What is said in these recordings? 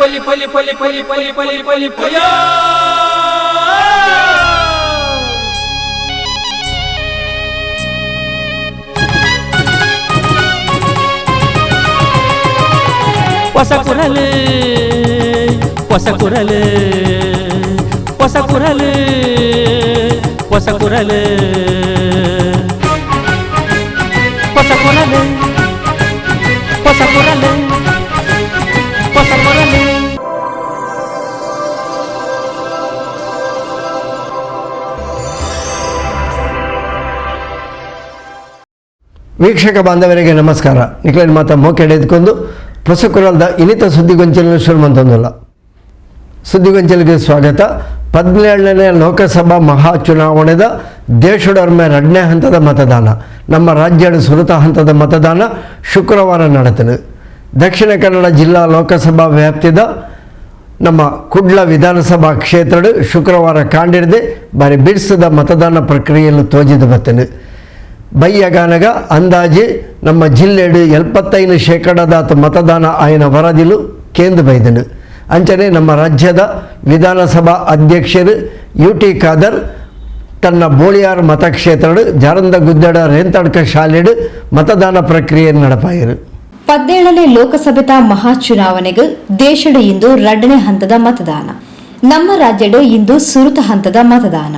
ಪಲಿ ಪಲಿ ಪಲಿ ಪಲಿ ಪಲಿ ಪಲಿ ಪಲಿ ಪಯ. ಹೊಸ ಕುರಲು, ಹೊಸ ಕುರಲು, ಹೊಸ ಕುರಲು, ಹೊಸ ಕುರಲು, ಹೊಸ ಕುರಲು, ಹೊಸ ಕುರಲು, ಹೊಸ ಕುರಲು. ವೀಕ್ಷಕ ಬಾಂಧವರಿಗೆ ನಮಸ್ಕಾರ. ನಿಖಿಲ್ ಮಾತ ಮೋಕೆಡೆ ಎದ್ಕೊಂಡು ಪೊಸಕುರಲ್ದ ಇನಿತ ಸುದ್ದಿಗೊಂಚಲಿನ ಶುರು ಮಂತೊಂದಲ್ಲ. ಸುದ್ದಿಗೊಂಚಲಿಗೆ ಸ್ವಾಗತ. 17ನೇ ಲೋಕಸಭಾ ಮಹಾ ಚುನಾವಣೆದ ದೇಶಡೊರ್ಮೆ 2ನೇ ಹಂತದ ಮತದಾನ, ನಮ್ಮ ರಾಜ್ಯದ ಸುರುತ ಹಂತದ ಮತದಾನ ಶುಕ್ರವಾರ ನಡೆತದೆ. ದಕ್ಷಿಣ ಕನ್ನಡ ಜಿಲ್ಲಾ ಲೋಕಸಭಾ ವ್ಯಾಪ್ತಿದ ನಮ್ಮ ಕುಡ್ಲ ವಿಧಾನಸಭಾ ಕ್ಷೇತ್ರದ ಶುಕ್ರವಾರ ಕಾಂಡಿಡದೆ ಬಾರಿ ಬಿಡಿಸದ ಮತದಾನ ಪ್ರಕ್ರಿಯೆಯನ್ನು ತೋಜಿದ ಬರ್ತದೆ. ಬಯ್ಯಗಾನಗ ಅಂದಾಜು ನಮ್ಮ ಜಿಲ್ಲೆಡು 75% ಮತದಾನ ಆಯನ ವರದಿಲು ಕೇಂದ್ರ ಬೈದನು. ಅಂಚನೆ ನಮ್ಮ ರಾಜ್ಯದ ವಿಧಾನಸಭಾ ಅಧ್ಯಕ್ಷರು ಯು ಟಿ ಖಾದರ್ ತನ್ನ ಬೋಳಿಯಾರ್ ಮತಕ್ಷೇತ್ರದ ಜಾರಂದ ಗುದ್ದಡ ರೇಂತಡ್ಕ ಶಾಲೆಡು ಮತದಾನ ಪ್ರಕ್ರಿಯೆ ನಡಪಾಯರು. 17ನೇ ಲೋಕಸಭೆತ ಮಹಾ ಚುನಾವಣೆಗೆ ದೇಶದ ಇಂದು 2ನೇ ಹಂತದ ಮತದಾನ. ನಮ್ಮ ರಾಜ್ಯದ ಇಂದು ಸುರುತ ಹಂತದ ಮತದಾನ.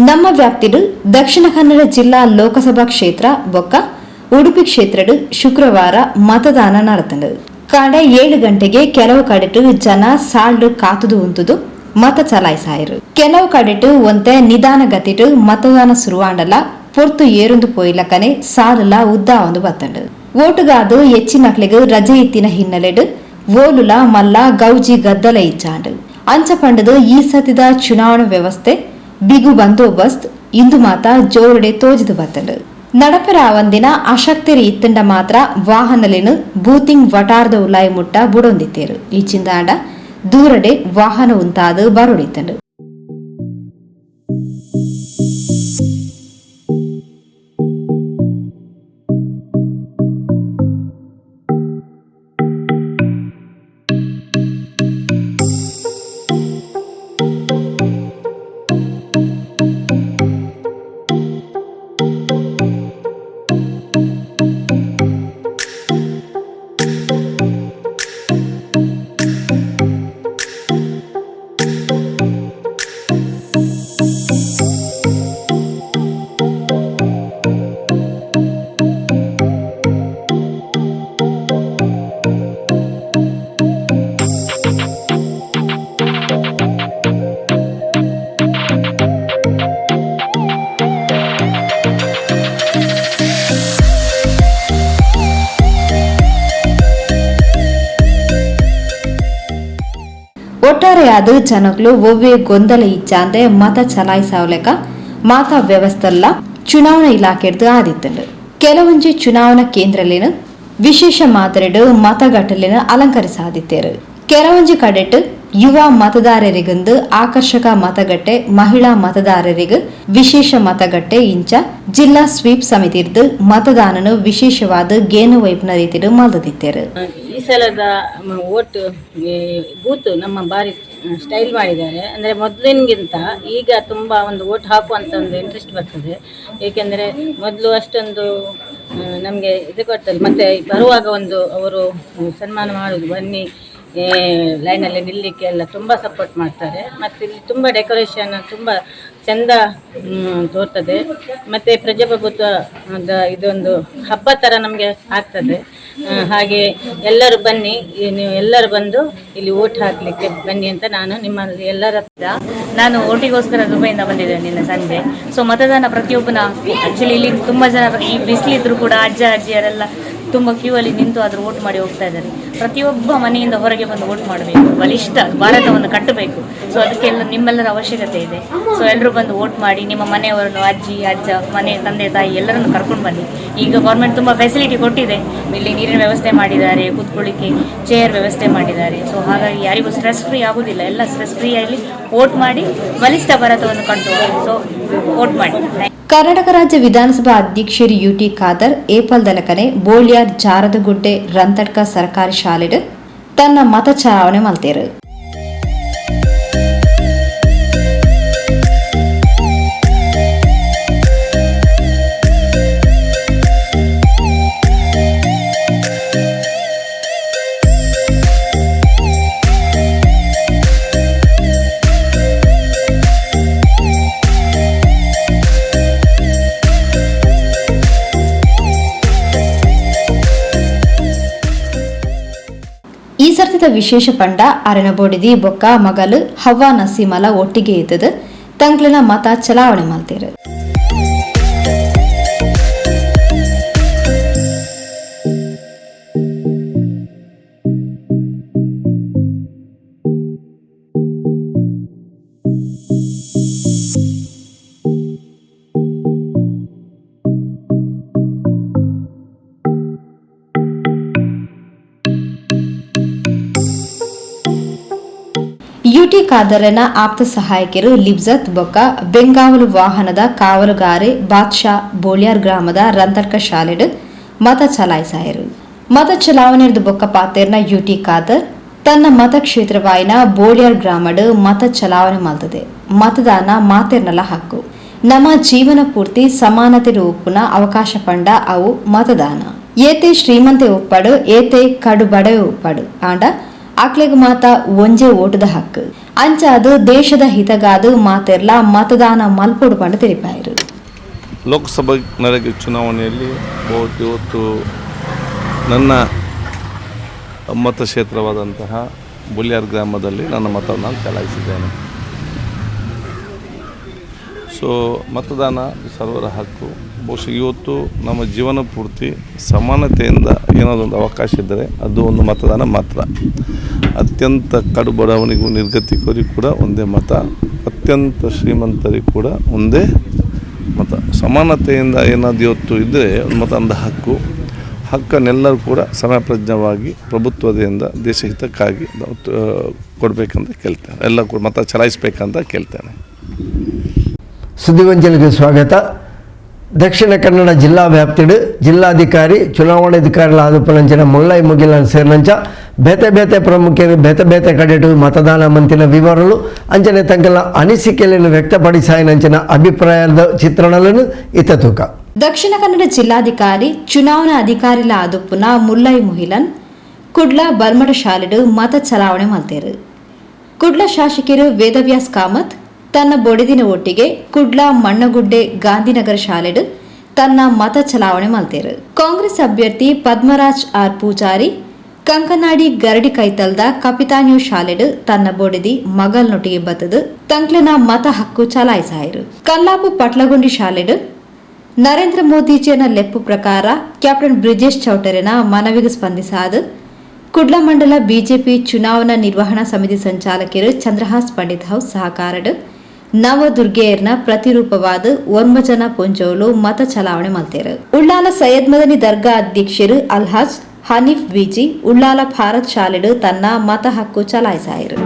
ನಮ್ಮ ವ್ಯಾಪ್ತಿಡು ದಕ್ಷಿಣ ಕನ್ನಡ ಜಿಲ್ಲಾ ಲೋಕಸಭಾ ಕ್ಷೇತ್ರ ಬೊಕ್ಕ ಉಡುಪಿ ಕ್ಷೇತ್ರದ ಶುಕ್ರವಾರ ಮತದಾನ ನಡೆತಂಡು. ಕಾಡೆ 7 ಗಂಟೆಗೆ ಕೆಲವು ಕಡೆಟು ಜನ ಸಾಲ್ಡು ಕಾತುದು ಉಂತುದು ಮತ ಚಲಾಯಿಸಾಯರು. ಕೆಲವು ಕಡೆಟು ಒಂತೆ ನಿಧಾನಗತಿಟು ಮತದಾನ ಶುರುವಾಂಡಲ ಪೊರ್ತು ಏರೊಂದು ಪೋಯಿಲಕ್ಕನೆ ಸಾಲುಲ ಉದ್ದ ಒಂದು ಬತ್ತಂಡು. ಓಟುಗಾದು ಹೆಚ್ಚಿನಕ್ಲೆಗ್ ರಜೆ ಇತ್ತಿನ ಹಿನ್ನೆಲೆಡು ಓಲುಲ ಮಲ್ಲ ಗೌಜಿ ಗದ್ದಲ ಇಚ್ಚಾಂಡು. ಅಂಚ ಪಂಡದು ಈ ಸತಿದ ಚುನಾವಣಾ ವ್ಯವಸ್ಥೆ ಬಿಗು ಬಂದೋಬಸ್ತ್ ಇಂದು ಮಾತ ಜೋರುಡೆ ತೋಜಿದು ಬತ್ತಂಡು. ನಡಪೆರಾವಂದಿನ ಅಶಕ್ತರಿ ಇತ್ತಂಡ ಮಾತ್ರ ವಾಹನಲೇನು ಬೂತಿಂಗ್ ವಟಾರದ ಉಲಾಯಿ ಮುಟ್ಟ ಬುಡೊಂದಿತ್ತೇರು. ಈ ಚಿಂದಾಂಡ ದೂರಡೆ ವಾಹನ ಉಂತಾದು ಬರೊಡಿತ್ತಂಡು. ಒಟ್ಟಾರೆಯಾದ ಜನಗಳು ಒವ್ವೇ ಗೊಂದಲ ಇಚ್ಚಾಂದೆ ಮತ ಚಲಾಯಿಸಾವಲೆಕ ಮಾತಾ ವ್ಯವಸ್ಥೆಲ್ಲ ಚುನಾವಣಾ ಇಲಾಖೆಡ್ದು ಆದಿತ್ತಂಡು. ಕೆಲವೊಂಜಿ ಚುನಾವಣಾ ಕೇಂದ್ರಲೇನು ವಿಶೇಷ ಮಾದರಿಡು ಮತಗಟ್ಟಲಿನ ಅಲಂಕರಿಸಾದಿತ್ತೇರು. ಕೆಲವೊಂಜಿ ಕಡೆಟ್ ಯುವ ಮತದಾರರಿಗಂದು ಆಕರ್ಷಕ ಮತಗಟ್ಟೆ, ಮಹಿಳಾ ಮತದಾರರಿಗೆ ವಿಶೇಷ ಮತಗಟ್ಟೆ ಇಂಚ ಜಿಲ್ಲಾ ಸ್ವೀಪ್ ಸಮಿತಿರ್ದು ಮತದಾನನು ವಿಶೇಷವಾದ ಗೇನು ವೈಪ್ನ ರೀತಿಡು ಮಲ್ದಿತ್ತೇರು. ಈ ಸಲದ ವೋಟ್ ಬೂತ್ ನಮ್ಮ ಬಾರಿ ಸ್ಟೈಲ್ ಮಾಡಿದ್ದಾರೆ. ಅಂದರೆ ಮೊದಲಿನಗಿಂತ ಈಗ ತುಂಬ ಒಂದು ವೋಟ್ ಹಾಕುವಂಥ ಒಂದು ಇಂಟ್ರೆಸ್ಟ್ ಬರ್ತದೆ. ಏಕೆಂದರೆ ಮೊದಲು ಅಷ್ಟೊಂದು ನಮಗೆ ಇದು ಕೊಡ್ತಾರೆ. ಮತ್ತು ಬರುವಾಗ ಒಂದು ಅವರು ಸನ್ಮಾನ ಮಾಡೋದು, ಬನ್ನಿ ಲೈನಲ್ಲಿ ನಿಲ್ಲಲಿಕ್ಕೆ ಎಲ್ಲ ತುಂಬ ಸಪೋರ್ಟ್ ಮಾಡ್ತಾರೆ. ಮತ್ತು ಇಲ್ಲಿ ತುಂಬ ಡೆಕೋರೇಷನ್ ತುಂಬ ಚೆಂದ ತೋರ್ತದೆ. ಮತ್ತು ಪ್ರಜಾಪ್ರಭುತ್ವದ ಇದೊಂದು ಹಬ್ಬ ಥರ ನಮಗೆ ಆಗ್ತದೆ. ಹಾಗೆ ಎಲ್ಲರೂ ಬನ್ನಿ, ನೀವು ಎಲ್ಲರೂ ಬಂದು ಇಲ್ಲಿ ವೋಟ್ ಹಾಕಲಿಕ್ಕೆ ಬನ್ನಿ ಅಂತ ನಾನು ನಿಮ್ಮಲ್ಲಿ ಎಲ್ಲರ ನಾನು ಓಟಿಗೋಸ್ಕರ ದುಬೈಯಿಂದ ಬಂದಿದ್ದೇನೆ ನಿನ್ನೆ ಸಂಜೆ. ಸೊ ಮತದಾನ ಪ್ರತಿಯೊಬ್ಬನ ಆ್ಯಕ್ಚುಲಿ ಇಲ್ಲಿ ತುಂಬ ಜನ ಈ ಬಿಸಿಲಿದ್ರು ಕೂಡ ಅಜ್ಜ ಅಜ್ಜಿಯರೆಲ್ಲ ತುಂಬ ಕ್ಯೂ ಅಲ್ಲಿ ನಿಂತು ಆದರೂ ವೋಟ್ ಮಾಡಿ ಹೋಗ್ತಾ ಇದ್ದಾರೆ. ಪ್ರತಿಯೊಬ್ಬ ಮನೆಯಿಂದ ಹೊರಗೆ ಬಂದು ವೋಟ್ ಮಾಡಬೇಕು, ಬಲಿಷ್ಠ ಭಾರತವನ್ನು ಕಟ್ಟಬೇಕು. ಸೊ ಅದಕ್ಕೆಲ್ಲ ನಿಮ್ಮೆಲ್ಲರ ಅವಶ್ಯಕತೆ ಇದೆ. ಸೊ ಎಲ್ಲರೂ ಬಂದು ವೋಟ್ ಮಾಡಿ, ನಿಮ್ಮ ಮನೆಯವರನ್ನು, ಅಜ್ಜಿ ಅಜ್ಜ, ಮನೆ ತಂದೆ ತಾಯಿ ಎಲ್ಲರನ್ನು ಕರ್ಕೊಂಡು ಬನ್ನಿ. ಈಗ ಗೌರ್ಮೆಂಟ್ ತುಂಬ ಫೆಸಿಲಿಟಿ ಕೊಟ್ಟಿದೆ. ಇಲ್ಲಿ ನೀರಿನ ವ್ಯವಸ್ಥೆ ಮಾಡಿದ್ದಾರೆ, ಕೂತ್ಕೊಳ್ಳಿಕ್ಕೆ ಚೇರ್ ವ್ಯವಸ್ಥೆ ಮಾಡಿದ್ದಾರೆ. ಸೊ ಹಾಗಾಗಿ ಯಾರಿಗೂ ಸ್ಟ್ರೆಸ್ ಫ್ರೀ ಆಗೋದಿಲ್ಲ. ಎಲ್ಲ ಸ್ಟ್ರೆಸ್ ಫ್ರೀ ಆಗಿ ವೋಟ್ ಮಾಡಿ ಬಲಿಷ್ಠ ಭಾರತವನ್ನು ಕಟ್ಟುವ. ಸೊ ವೋಟ್ ಮಾಡಿ. ಕರ್ನಾಟಕ ರಾಜ್ಯ ವಿಧಾನಸಭಾ ಅಧ್ಯಕ್ಷರು ಯುಟಿ ಖಾದರ್ ಏಪಲ್ ದಲಕನೆ ಬೋಳ್ಯಾರ್ ಜಾರದಗುಡ್ಡೆ ರಂತಡ್ಕ ಸರ್ಕಾರಿ ಶಾಲೆಡ್ ತನ್ನ ಮತ ಚಲಾವಣೆ ಮಲ್ತೇರು. ಈ ಸರ್ತಿದ ವಿಶೇಷ ಪಂಡ ಅರೆನಬೋಡಿದಿ ಬೊಕ್ಕ ಮಗಲು ಹವ್ವಾ ನಸೀಮಲ ಒಟ್ಟಿಗೆ ಇದ್ದದು ತಂಗ್ಲನ ಮತ ಚಲಾವಣೆ ಮಾಡ್ತೇರು. ಯುಟಿ ಖಾದರನ ಆಪ್ತ ಸಹಾಯಕರು ಲಿಬ್ಜತ್ ಬೊಕ್ಕ ಬೆಂಗಾವಲು ವಾಹನದ ಕಾವಲುಗಾರೆ ಬಾದ್ಶಾ ಬೋಳ್ಯಾರ್ ಗ್ರಾಮದ ರಂತಡ್ಕ ಶಾಲೆಡ್ ಮತ ಚಲಾಯಿಸಾಯರು. ಮತ ಚಲಾವಣೆರ್ದು ಬೊಕ್ಕ ಪಾತೇರ್ನ ಯುಟಿ ಖಾದರ್ ತನ್ನ ಮತಕ್ಷೇತ್ರವಾಯಿನ ಬೋಳ್ಯಾರ್ ಗ್ರಾಮಡ್ ಮತ ಚಲಾವಣೆ ಮಾಡ್ತದೆ. ಮತದಾನ ಮಾತೇರ್ನಲ ಹಕ್ಕು. ನಮ್ಮ ಜೀವನ ಪೂರ್ತಿ ಸಮಾನತೆ ಉಪ್ಪುನ ಅವಕಾಶ ಪಂಡ ಅವು ಮತದಾನ. ಏತೆ ಶ್ರೀಮಂತೆ ಉಪ್ಪಡು, ಏತೆ ಕಡು ಬಡವೆ ಉಪ್ಪಡು, ಆಂಡ ಆಕ್ಲೆಗ್ ಮಾತ ಒಂಜೆ ಓಟದ ಹಕ್ಕು. ಅಂಚಾದು ದೇಶದ ಹಿತಗಾದು ಮಾತೆರ್ಲ ಮತದಾನ ಮಲ್ಪೊಡು ಪಂಡ ತಿಳಿಪಾಯರು. ಲೋಕಸಭೆ ನಡೆದ ಚುನಾವಣೆಯಲ್ಲಿ ಇವತ್ತು ನನ್ನ ಮತಕ್ಷೇತ್ರವಾದಂತಹ ಬುಲ್ಯಾರ್ ಗ್ರಾಮದಲ್ಲಿ ನನ್ನ ಮತವನ್ನು ಚಲಾಯಿಸಿದ್ದೇನೆ. ಸೊ ಮತದಾನ ಸರ್ವರ ಹಕ್ಕು. ಬಹುಶಃ ಇವತ್ತು ನಮ್ಮ ಜೀವನ ಪೂರ್ತಿ ಸಮಾನತೆಯಿಂದ ಏನಾದೊಂದು ಅವಕಾಶ ಇದ್ದರೆ ಅದು ಒಂದು ಮತದಾನ ಮಾತ್ರ. ಅತ್ಯಂತ ಕಡು ಬಡವನಿಗೂ ನಿರ್ಗತಿಕರಿಗೂ ಕೂಡ ಒಂದೇ ಮತ, ಅತ್ಯಂತ ಶ್ರೀಮಂತರಿಗೂ ಕೂಡ ಒಂದೇ ಮತ. ಸಮಾನತೆಯಿಂದ ಏನಾದರೂ ಇವತ್ತು ಇದ್ದರೆ ಒಂದು ಮತದಾನದ ಹಕ್ಕು. ಹಕ್ಕನ್ನೆಲ್ಲರೂ ಕೂಡ ಸಮಯಪ್ರಜ್ಞವಾಗಿ ಪ್ರಭುತ್ವದಿಂದ ದೇಶಹಿತಕ್ಕಾಗಿ ಕೊಡಬೇಕಂತ ಕೇಳ್ತೇನೆ, ಎಲ್ಲ ಕೂಡ ಮತ ಚಲಾಯಿಸಬೇಕಂತ ಕೇಳ್ತೇನೆ. ಸುದ್ದಿಗೊಂಚಲಿಗೆ ಸ್ವಾಗತ. ದಕ್ಷಿಣ ಕನ್ನಡ ಜಿಲ್ಲಾ ವ್ಯಾಪ್ತಿಡು ಜಿಲ್ಲಾಧಿಕಾರಿ ಚುನಾವಣಾಧಿಕಾರಿಗಳಾದ ಪುನಂಚಿನ ಮುಲ್ಲೈ ಮುಗಿಲನ್ ಸೇರಿನಂಚ ಬೇತೆ ಬೇತೆ ಪ್ರಮುಖರು ಬೇತೆ ಬೇತೆ ಕಡೆಟು ಮತದಾನ ಮಂತಿನ ವಿವರಲು ಅಂಚನೆ ತಂಕಲ ಅನಿಸಿಕೆಯನ್ನು ವ್ಯಕ್ತಪಡಿಸಾಯಿನಂಚಿನ ಅಭಿಪ್ರಾಯದ ಚಿತ್ರಣలను ಇತ್ತ ತೂಕ. ದಕ್ಷಿಣ ಕನ್ನಡ ಜಿಲ್ಲಾಧಿಕಾರಿ ಚುನಾವಣಾ ಅಧಿಕಾರಿಲ ಆದುಪ್ಪುನ ಮುಲ್ಲೈ ಮುಹಿಲನ್ ಕುಡ್ಲ ಬಲ್ಮಠ ಶಾಲೆಡು ಮತ ಚಲಾವಣೆ ಮಲ್ತೇರು. ಕುಡ್ಲ ಶಾಸಕರು ವೇದವ್ಯಾಸ್ ಕಾಮತ್ ತನ್ನ ಬೊಡಿದಿನ ಒಟ್ಟಿಗೆ ಕುಡ್ಲ ಮಣ್ಣಗುಡ್ಡೆ ಗಾಂಧಿನಗರ ಶಾಲೆಡು ತನ್ನ ಮತ ಚಲಾವಣೆ ಮಲ್ತೇರು. ಕಾಂಗ್ರೆಸ್ ಅಭ್ಯರ್ಥಿ ಪದ್ಮರಾಜ್ ಆರ್ ಪೂಜಾರಿ ಕಂಕನಾಡಿ ಗರಡಿ ಕೈತಲ್ದ ಕಪಿತಾನ್ಯು ಶಾಲೆಡು ತನ್ನ ಬೊಡಿದಿ ಮಗಲ್ನೊಟ್ಟಿಗೆ ಬತ್ತದು ತಂಕ್ಲನ ಮತ ಹಕ್ಕು ಚಲಾಯಿಸಾಯರು. ಕಲ್ಲಾಪು ಪಟ್ಲಗುಂಡಿ ಶಾಲೆಡು ನರೇಂದ್ರ ಮೋದಿಜಿಯನ ಲೆಪ್ಪು ಪ್ರಕಾರ ಕ್ಯಾಪ್ಟನ್ ಬ್ರಿಜೇಶ್ ಚೌಟರಿನ ಮನವಿಗೆ ಸ್ಪಂದಿಸಾದ ಕುಡ್ಲ ಮಂಡಲ ಬಿಜೆಪಿ ಚುನಾವಣಾ ನಿರ್ವಹಣಾ ಸಮಿತಿ ಸಂಚಾಲಕರು ಚಂದ್ರಹಾಸ್ ಪಂಡಿತ್ ಹೌಸ್ ಸಹಕಾರಡು ನವದುರ್ಗೆಯರ್ನ ಪ್ರತಿರೂಪವಾದ ಒರ್ಮಜನ ಪೊಂಜೋಲು ಮತ ಚಲಾವಣೆ ಮಲ್ತೇರು. ಉಳ್ಳಾಲ ಸೈಯದ್ ಮದನಿ ದರ್ಗಾ ಅಧ್ಯಕ್ಷರು ಅಲ್ಹಾಜ್ ಹನೀಫ್ ಬಿಜಿ ಉಳ್ಳಾಲ ಭಾರತ್ ಶಾಲೆಡು ತನ್ನ ಮತ ಹಕ್ಕು ಚಲಾಯಿಸಾಯರು.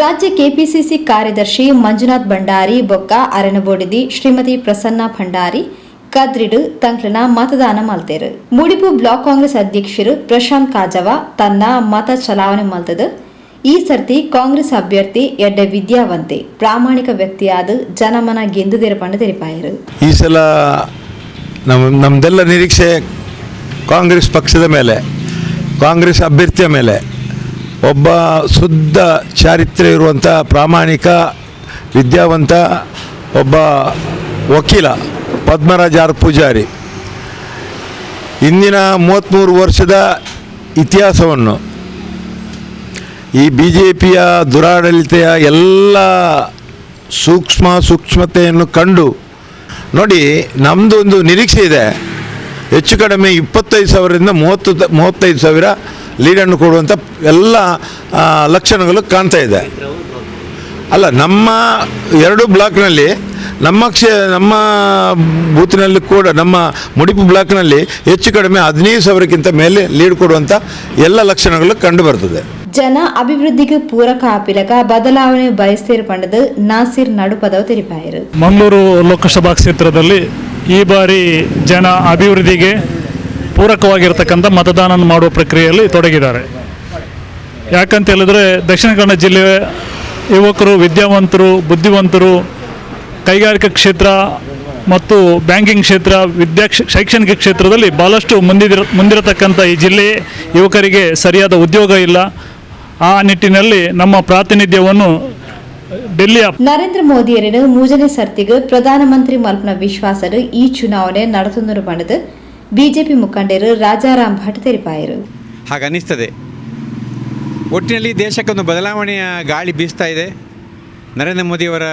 ರಾಜ್ಯ ಕೆಪಿಸಿಸಿ ಕಾರ್ಯದರ್ಶಿ ಮಂಜುನಾಥ್ ಭಂಡಾರಿ ಬೊಕ್ಕ ಅರೆನಬೋಡಿದಿ ಶ್ರೀಮತಿ ಪ್ರಸನ್ನ ಭಂಡಾರಿ ಕದ್ರಿಡು ತಂಕ್ಲನ ಮತದಾನ ಮಲ್ತೇರು. ಮುಡಿಪು ಬ್ಲಾಕ್ ಕಾಂಗ್ರೆಸ್ ಅಧ್ಯಕ್ಷರು ಪ್ರಶಾಂತ್ ಕಾಜವ ತನ್ನ ಮತ ಚಲಾವಣೆ ಮಲ್ತದು. ಈ ಸರ್ತಿ ಕಾಂಗ್ರೆಸ್ ಅಭ್ಯರ್ಥಿ ಎಡ್ಡೆ ವಿದ್ಯಾವಂತೆ ಪ್ರಾಮಾಣಿಕ ವ್ಯಕ್ತಿಯಾದ ಜನಮನ ಗೆಂದುದಿರಪಂಡು ತೆರಿಪಾಯರು. ಈ ಸಲ ನಮ್ದೆಲ್ಲ ನಿರೀಕ್ಷೆ ಕಾಂಗ್ರೆಸ್ ಪಕ್ಷದ ಮೇಲೆ, ಕಾಂಗ್ರೆಸ್ ಅಭ್ಯರ್ಥಿಯ ಮೇಲೆ. ಒಬ್ಬ ಶುದ್ಧ ಚಾರಿತ್ರ್ಯ ಇರುವಂಥ ಪ್ರಾಮಾಣಿಕ ವಿದ್ಯಾವಂತ ಒಬ್ಬ ವಕೀಲ ಪದ್ಮರಾಜ್ ಆರ್ ಪೂಜಾರಿ ಇಂದಿನ 33 ವರ್ಷದ ಇತಿಹಾಸವನ್ನು ಈ ಬಿ ಜೆ ಪಿಯ ದುರಾಡಳಿತೆಯ ಎಲ್ಲ ಸೂಕ್ಷ್ಮತೆಯನ್ನು ಕಂಡು ನೋಡಿ ನಮ್ಮದು ಒಂದು ನಿರೀಕ್ಷೆ ಇದೆ. ಹೆಚ್ಚು ಕಡಿಮೆ 25,000ರಿಂದ 35,000 ಲೀಡನ್ನು ಕೊಡುವಂಥ ಎಲ್ಲ ಲಕ್ಷಣಗಳು ಕಾಣ್ತಾ ಇದೆ. ಅಲ್ಲ, ನಮ್ಮ 2 ಬ್ಲಾಕ್ನಲ್ಲಿ, ನಮ್ಮ ಬೂತಿನಲ್ಲಿ ಕೂಡ, ನಮ್ಮ ಮುಡಿಪು ಬ್ಲಾಕ್ನಲ್ಲಿ ಹೆಚ್ಚು ಕಡಿಮೆ 15,000ಕ್ಕಿಂತ ಮೇಲೆ ಲೀಡ್ ಕೊಡುವಂಥ ಎಲ್ಲ ಲಕ್ಷಣಗಳು ಕಂಡು ಬರ್ತದೆ. ಜನ ಅಭಿವೃದ್ಧಿಗೆ ಪೂರಕ ಆಪಿಲಕ ಬದಲಾವಣೆ ಬಯಸ್ತೇರು ಪಂಡದು ನಾಸಿರ್ ನಡುಪದವು ತೆರಿಪಾಯರು. ಮಂಗಳೂರು ಲೋಕಸಭಾ ಕ್ಷೇತ್ರದಲ್ಲಿ ಈ ಬಾರಿ ಜನ ಅಭಿವೃದ್ಧಿಗೆ ಪೂರಕವಾಗಿರ್ತಕ್ಕಂಥ ಮತದಾನ ಮಾಡುವ ಪ್ರಕ್ರಿಯೆಯಲ್ಲಿ ತೊಡಗಿದ್ದಾರೆ. ಯಾಕಂತ ಹೇಳಿದ್ರೆ ದಕ್ಷಿಣ ಕನ್ನಡ ಜಿಲ್ಲೆಯ ಯುವಕರು ವಿದ್ಯಾವಂತರು, ಬುದ್ಧಿವಂತರು, ಕೈಗಾರಿಕಾ ಕ್ಷೇತ್ರ ಮತ್ತು ಬ್ಯಾಂಕಿಂಗ್ ಕ್ಷೇತ್ರ, ಶೈಕ್ಷಣಿಕ ಕ್ಷೇತ್ರದಲ್ಲಿ ಭಾಳಷ್ಟು ಮುಂದಿರತಕ್ಕಂಥ ಈ ಜಿಲ್ಲೆಯ ಯುವಕರಿಗೆ ಸರಿಯಾದ ಉದ್ಯೋಗ ಇಲ್ಲ. ಆ ನಿಟ್ಟಿನಲ್ಲಿ ನಮ್ಮ ಪ್ರಾತಿನಿಧ್ಯವನ್ನು ಡೆಲ್ಲಿಯ ನರೇಂದ್ರ ಮೋದಿಯರನ್ನು ಮೂಜನೆ ಸರ್ತಿಗೆ ಪ್ರಧಾನಮಂತ್ರಿ ಮಲ್ಪನ ವಿಶ್ವಾಸರು ಈ ಚುನಾವಣೆ ನಡೆಸುವ ಪಂಡದು ಬಿಜೆಪಿ ಮುಖಂಡರು ರಾಜಾರಾಮ್ ಭಟ್ ತೆರಿಪಾಯರು. ಹಾಗನ್ನಿಸ್ತದೆ. ಒಟ್ಟಿನಲ್ಲಿ ದೇಶಕ್ಕೊಂದು ಬದಲಾವಣೆಯ ಗಾಳಿ ಬೀಸ್ತಾ ಇದೆ. ನರೇಂದ್ರ ಮೋದಿಯವರ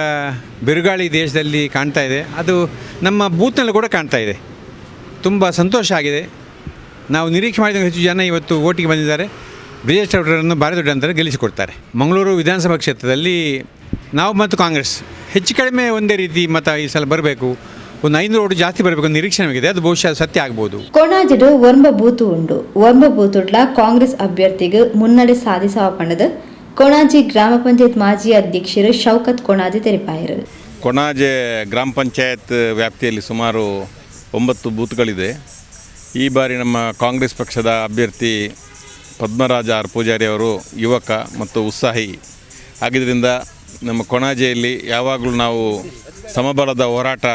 ಬಿರುಗಾಳಿ ದೇಶದಲ್ಲಿ ಕಾಣ್ತಾ ಇದೆ. ಅದು ನಮ್ಮ ಬೂತ್ನಲ್ಲೂ ಕೂಡ ಕಾಣ್ತಾ ಇದೆ. ತುಂಬ ಸಂತೋಷ ಆಗಿದೆ. ನಾವು ನಿರೀಕ್ಷೆ ಮಾಡಿದ ಹೆಚ್ಚು ಜನ ಇವತ್ತು ಓಟಿಗೆ ಬಂದಿದ್ದಾರೆ. ಬ್ರಿಜೇಶ್ ಚೌಟರನ್ನು ಭಾರಿ ದೊಡ್ಡ ಅಂತರ ಗೆಲ್ಲಿಸಿಕೊಡ್ತಾರೆ. ಮಂಗಳೂರು ವಿಧಾನಸಭಾ ಕ್ಷೇತ್ರದಲ್ಲಿ ನಾವು ಮತ್ತು ಕಾಂಗ್ರೆಸ್ ಹೆಚ್ಚು ಕಡಿಮೆ ಒಂದೇ ರೀತಿ ಮತ ಈ ಸಲ ಬರಬೇಕು, ಒಂದು 500 ಓಟು ಜಾಸ್ತಿ ಬರಬೇಕು ಅಂತ ನಿರೀಕ್ಷೆ ನಮಗಿದೆ. ಅದು ಬಹುಶಃ ಸತ್ಯ ಆಗ್ಬೋದು. ಕೊಣಾಜಿಡು ಒಂಬ ಬೂತು ಉಂಡು. ಒಂಬ ಬೂತುಡ್ಲ ಕಾಂಗ್ರೆಸ್ ಅಭ್ಯರ್ಥಿಗೆ ಮುನ್ನಡೆ ಸಾಧಿಸುವ ಪಣದ ಕೊಣಾಜಿ ಗ್ರಾಮ ಪಂಚಾಯತ್ ಮಾಜಿ ಅಧ್ಯಕ್ಷರು ಶೌಕತ್ ಕೊಣಾಜಿ ತೆರಿಪಾಯರು. ಕೊಣಾಜೆ ಗ್ರಾಮ ಪಂಚಾಯತ್ ವ್ಯಾಪ್ತಿಯಲ್ಲಿ ಸುಮಾರು 9 ಬೂತ್ಗಳಿದೆ. ಈ ಬಾರಿ ನಮ್ಮ ಕಾಂಗ್ರೆಸ್ ಪಕ್ಷದ ಅಭ್ಯರ್ಥಿ ಪದ್ಮರಾಜ ಆರ್ ಪೂಜಾರಿ ಅವರು ಯುವಕ ಮತ್ತು ಉತ್ಸಾಹಿ ಆಗಿದ್ದರಿಂದ ನಮ್ಮ ಕೊಣಾಜೆಯಲ್ಲಿ ಯಾವಾಗಲೂ ನಾವು ಸಮಬಲದ ಹೋರಾಟ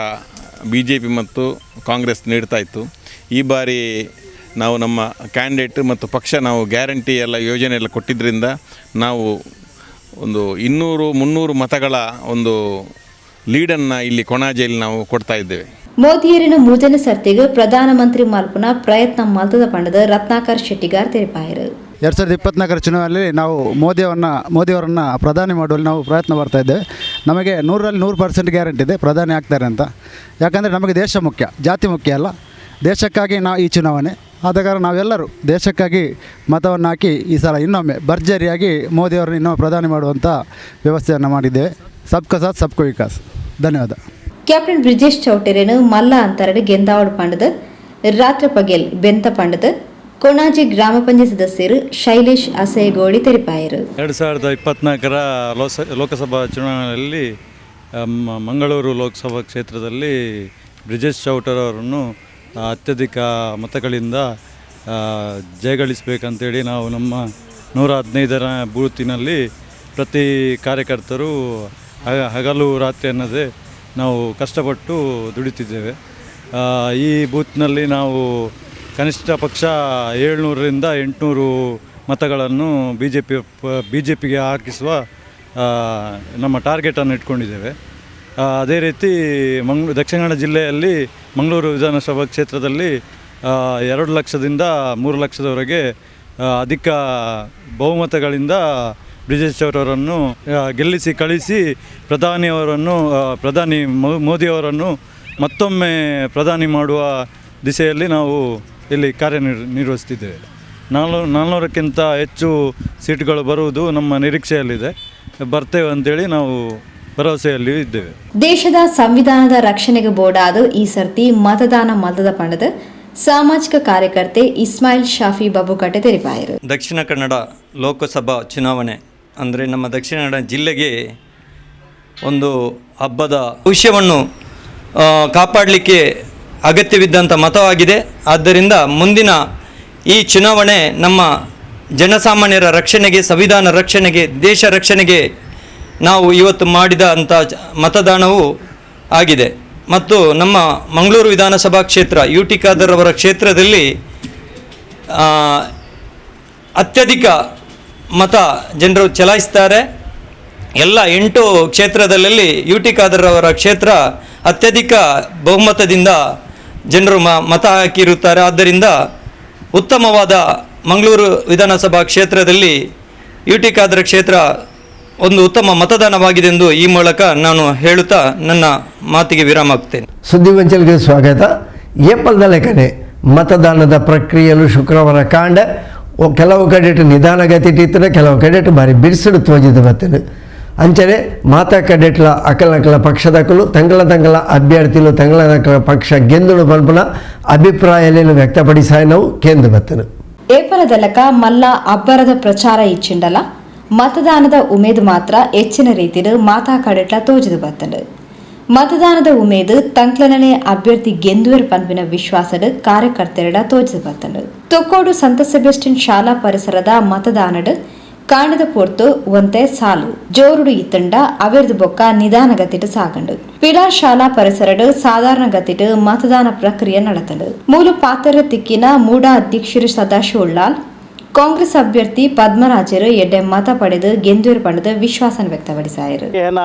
B J P ಮತ್ತು ಕಾಂಗ್ರೆಸ್ ನೀಡ್ತಾಯಿತ್ತು. ಈ ಬಾರಿ ನಾವು ನಮ್ಮ ಕ್ಯಾಂಡಿಡೇಟ್ ಮತ್ತು ಪಕ್ಷ ನಾವು ಗ್ಯಾರಂಟಿ ಎಲ್ಲ ಯೋಜನೆ ಎಲ್ಲ ಕೊಟ್ಟಿದ್ದರಿಂದ ನಾವು ಒಂದು 200-300 ಮತಗಳ ಒಂದು ಲೀಡನ್ನು ಇಲ್ಲಿ ಕೊಣಾಜೆಯಲ್ಲಿ ನಾವು ಕೊಡ್ತಾ ಇದ್ದೇವೆ. ಮೋದಿಯರಿನ ಮೂಜನ ಸರ್ತಿಗೆ ಪ್ರಧಾನಮಂತ್ರಿ ಮಲ್ಪುನ ಪ್ರಯತ್ನ ಮಲ್ತದ ಪಂಡದ ರತ್ನಾಕರ್ ಶೆಟ್ಟಿಗಾರ್ ತೆರಿಪಾಯರು. 2024 ಚುನಾವಣೆಯಲ್ಲಿ ನಾವು ಮೋದಿಯವರನ್ನು ಪ್ರಧಾನಿ ಮಾಡುವಲ್ಲಿ ನಾವು ಪ್ರಯತ್ನ ಪಡ್ತಾ ಇದ್ದೇವೆ. ನಮಗೆ 100% 100% ಗ್ಯಾರಂಟಿ ಇದೆ ಪ್ರಧಾನಿ ಆಗ್ತಾರೆ ಅಂತ. ಯಾಕಂದರೆ ನಮಗೆ ದೇಶ ಮುಖ್ಯ, ಜಾತಿ ಮುಖ್ಯ ಅಲ್ಲ. ದೇಶಕ್ಕಾಗಿ ನಾವು ಈ ಚುನಾವಣೆ, ಆದ ಕಾರಣ ನಾವೆಲ್ಲರೂ ದೇಶಕ್ಕಾಗಿ ಮತವನ್ನು ಹಾಕಿ ಈ ಸಲ ಇನ್ನೊಮ್ಮೆ ಭರ್ಜರಿಯಾಗಿ ಮೋದಿಯವರನ್ನು ಇನ್ನೊಮ್ಮೆ ಪ್ರಧಾನಿ ಮಾಡುವಂಥ ವ್ಯವಸ್ಥೆಯನ್ನು ಮಾಡಿದ್ದೇವೆ. ಸಬ್ಕಾ ಸಾಥ್ ಸಬ್ಕೋ ವಿಕಾಸ್. ಧನ್ಯವಾದ. ಕ್ಯಾಪ್ಟನ್ ಬ್ರಿಜೇಶ್ ಚೌಟೆರೇನು ಮಲ್ಲ ಅಂತರಡು ಗೆಂದಾವಡ್ ಪಂಡದ ರಾತ್ರಿ ಪಗೆಲ್ ಬೆಂತ ಪಂಡದ ಕೊಣಾಜಿ ಗ್ರಾಮ ಪಂಚಾಯತ್ ಸದಸ್ಯರು ಶೈಲೇಶ್ ಅಸೇಗೋಡಿ ತೆರಿಪಾಯರು. 2024ರ ಲೋಕಸಭಾ ಚುನಾವಣೆಯಲ್ಲಿ ಮಂಗಳೂರು ಲೋಕಸಭಾ ಕ್ಷೇತ್ರದಲ್ಲಿ ಬ್ರಿಜೇಶ್ ಚೌಟರ್ ಅವರನ್ನು ಅತ್ಯಧಿಕ ಮತಗಳಿಂದ ಜಯಗಳಿಸಬೇಕಂತೇಳಿ ನಾವು ನಮ್ಮ 115ರ ಬೂತಿನಲ್ಲಿ ಪ್ರತಿ ಕಾರ್ಯಕರ್ತರು ಹಗಲು ರಾತ್ರಿ ಅನ್ನದೇ ನಾವು ಕಷ್ಟಪಟ್ಟು ದುಡಿತಿದ್ದೇವೆ. ಈ ಬೂತ್ನಲ್ಲಿ ನಾವು ಕನಿಷ್ಠ ಪಕ್ಷ 700ರಿಂದ 800 ಮತಗಳನ್ನು ಬಿ ಜೆ ಪಿಗೆ ಹಾಕಿಸುವ ನಮ್ಮ ಟಾರ್ಗೆಟನ್ನು ಇಟ್ಕೊಂಡಿದ್ದೇವೆ. ಅದೇ ರೀತಿ ದಕ್ಷಿಣ ಕನ್ನಡ ಜಿಲ್ಲೆಯಲ್ಲಿ ಮಂಗಳೂರು ವಿಧಾನಸಭಾ ಕ್ಷೇತ್ರದಲ್ಲಿ 2 ಲಕ್ಷದಿಂದ 3 ಲಕ್ಷದವರೆಗೆ ಅಧಿಕ ಬಹುಮತಗಳಿಂದ ಬ್ರಿಜೇಶ್ ಅವರನ್ನು ಗೆಲ್ಲಿಸಿ ಕಳಿಸಿ ಪ್ರಧಾನಿ ಮೋದಿಯವರನ್ನು ಮತ್ತೊಮ್ಮೆ ಪ್ರಧಾನಿ ಮಾಡುವ ದಿಸೆಯಲ್ಲಿ ನಾವು ಇಲ್ಲಿ ಕಾರ್ಯನಿರ್ವಹಿಸ್ತಿದ್ದೇವೆ. 400ಕ್ಕಿಂತ ಹೆಚ್ಚು ಸೀಟುಗಳು ಬರುವುದು ನಮ್ಮ ನಿರೀಕ್ಷೆಯಲ್ಲಿದೆ. ಬರ್ತೇವೆ ಅಂತೇಳಿ ನಾವು ಭರವಸೆಯಲ್ಲಿ ಇದ್ದೇವೆ. ದೇಶದ ಸಂವಿಧಾನದ ರಕ್ಷಣೆಗೆ ಬೋರ್ಡಾದ ಈ ಸರ್ತಿ ಮತದಾನ ಮತದ ಪಣದ ಸಾಮಾಜಿಕ ಕಾರ್ಯಕರ್ತೆ ಇಸ್ಮಾಯಿಲ್ ಶಾಫಿ ಬಾಬುಕಟ್ಟೆ ತೆರಿಪಾಯರು. ದಕ್ಷಿಣ ಕನ್ನಡ ಲೋಕಸಭಾ ಚುನಾವಣೆ ಅಂದರೆ ನಮ್ಮ ದಕ್ಷಿಣ ಕನ್ನಡ ಜಿಲ್ಲೆಗೆ ಒಂದು ಹಬ್ಬದ ಭವಿಷ್ಯವನ್ನು ಕಾಪಾಡಲಿಕ್ಕೆ ಅಗತ್ಯವಿದ್ದಂಥ ಮತವಾಗಿದೆ. ಆದ್ದರಿಂದ ಮುಂದಿನ ಈ ಚುನಾವಣೆ ನಮ್ಮ ಜನಸಾಮಾನ್ಯರ ರಕ್ಷಣೆಗೆ, ಸಂವಿಧಾನ ರಕ್ಷಣೆಗೆ, ದೇಶ ರಕ್ಷಣೆಗೆ ನಾವು ಇವತ್ತು ಮಾಡಿದ ಅಂಥ ಮತದಾನವೂ ಆಗಿದೆ. ಮತ್ತು ನಮ್ಮ ಮಂಗಳೂರು ವಿಧಾನಸಭಾ ಕ್ಷೇತ್ರ ಯು ಟಿ ಖಾದರ್ ಅವರ ಕ್ಷೇತ್ರದಲ್ಲಿ ಅತ್ಯಧಿಕ ಮತ ಜನರು ಚಲಾಯಿಸ್ತಾರೆ. ಎಲ್ಲ 8 ಕ್ಷೇತ್ರದಲ್ಲಿ ಯು ಟಿ ಖಾದರ್ ಅವರ ಕ್ಷೇತ್ರ ಅತ್ಯಧಿಕ ಬಹುಮತದಿಂದ ಜನರು ಮತ ಹಾಕಿರುತ್ತಾರೆ. ಆದ್ದರಿಂದ ಉತ್ತಮವಾದ ಮಂಗಳೂರು ವಿಧಾನಸಭಾ ಕ್ಷೇತ್ರದಲ್ಲಿ ಯು ಟಿ ಖಾದರ್ ಕ್ಷೇತ್ರ ಒಂದು ಉತ್ತಮ ಮತದಾನವಾಗಿದೆ ಎಂದು ಈ ಮೂಲಕ ನಾನು ಹೇಳುತ್ತಾ ನನ್ನ ಮಾತಿಗೆ ವಿರಾಮ ಹಾಕ್ತೇನೆ. ಸುದ್ದಿಗೊಂಚಲಿಗೆ ಸ್ವಾಗತ. ಏಪ್ರಿಲ್ದ ಲೇಖನೆ ಮತದಾನದ ಪ್ರಕ್ರಿಯೆಯು ಶುಕ್ರವಾರ ಕಾಂಡ ಕೆಲವು ಕಡೆಟ್ ನಿಧಾನಗತಿ ಇತ್ತಿನ ಕೆಲವು ಕಡೆಟ್ ಬಾರಿ ಬಿರ್ಸುಡು ತೋಜಿದ ಬತ್ತನು. ಅಂಚನೆ ಮಾತಾ ಕಡೆಟ್ಲ ಅಕಲನಕಲ ಪಕ್ಷದಕಲು ತಂಗಳ ತಂಗಳ ಅಭ್ಯರ್ಥಿಲು ತಂಗಳ ತಂಗಳ ಪಕ್ಷ ಗೆಂದುಡು ಪನ್ಪುನ ಅಭಿಪ್ರಾಯలను ವ್ಯಕ್ತಪಡಿಸಾಯನವು ಕೇಂದ್ರ ಬತ್ತನು. ಏಪಲದಲಕ ಮಲ್ಲ ಅಬ್ಬರದ ಪ್ರಚಾರ ಇಚ್ಚಿಂಡಲ ಮತದಾನದ ಉಮೇದು ಮಾತ್ರ ಹೆಚ್ಚಿನ ರೀತಿಯಲ್ಲಿ ಮಾತಾ ಕಡೆಟ್ಲ ತೋಜಿದು ಬತ್ತನು. ಮತದಾನದ ಉಮೇದು ತಂಕ್ಲನೇ ಅಭ್ಯರ್ಥಿ ಗೆಂದುವೆರ್ ಪನ್ಪಿನ ವಿಶ್ವಾಸದ ಕಾರ್ಯಕರ್ತರೆಡ ತೋಜಿದು ಬತ್ತನು. ತೊಕ್ಕೋಡು ಸಂತ ಸೆಬೆಸ್ಟಿನ್ ಶಾಲಾ ಪರಿಸರದ ಮತದಾನಡು ಕಾಣದ ಪೊರ್ತು ಒಂತೆ ಸಾಲು ಜೋರುಡು ಇತ್ತಂಡ ಅವೆರ್ದು ಬೊಕ್ಕ ನಿಧಾನಗತಿಟ್ ಸಾಗಂಡು. ಪಿಲಾರ್ ಶಾಲಾ ಪರಿಸರಡು ಸಾಧಾರಣ ಗತಿಟ್ ಮತದಾನ ಪ್ರಕ್ರಿಯೆ ನಡೆತಂಡು. ಮೂಲು ಪಾತ್ರ ತಿಕ್ಕಿನ ಮೂಡಾ ಅಧ್ಯಕ್ಷರು ಸದಾಶಿವ ಉಳ್ಳಾಲ್ ಕಾಂಗ್ರೆಸ್ ಅಭ್ಯರ್ಥಿ ಪದ್ಮರಾಜರು ಎಡ್ಡೆ ಮತ ಪಡೆದು ಗೆಂದುವೆರ್ ಪಡೆದು ವಿಶ್ವಾಸ ವ್ಯಕ್ತಪಡಿಸಿದರು.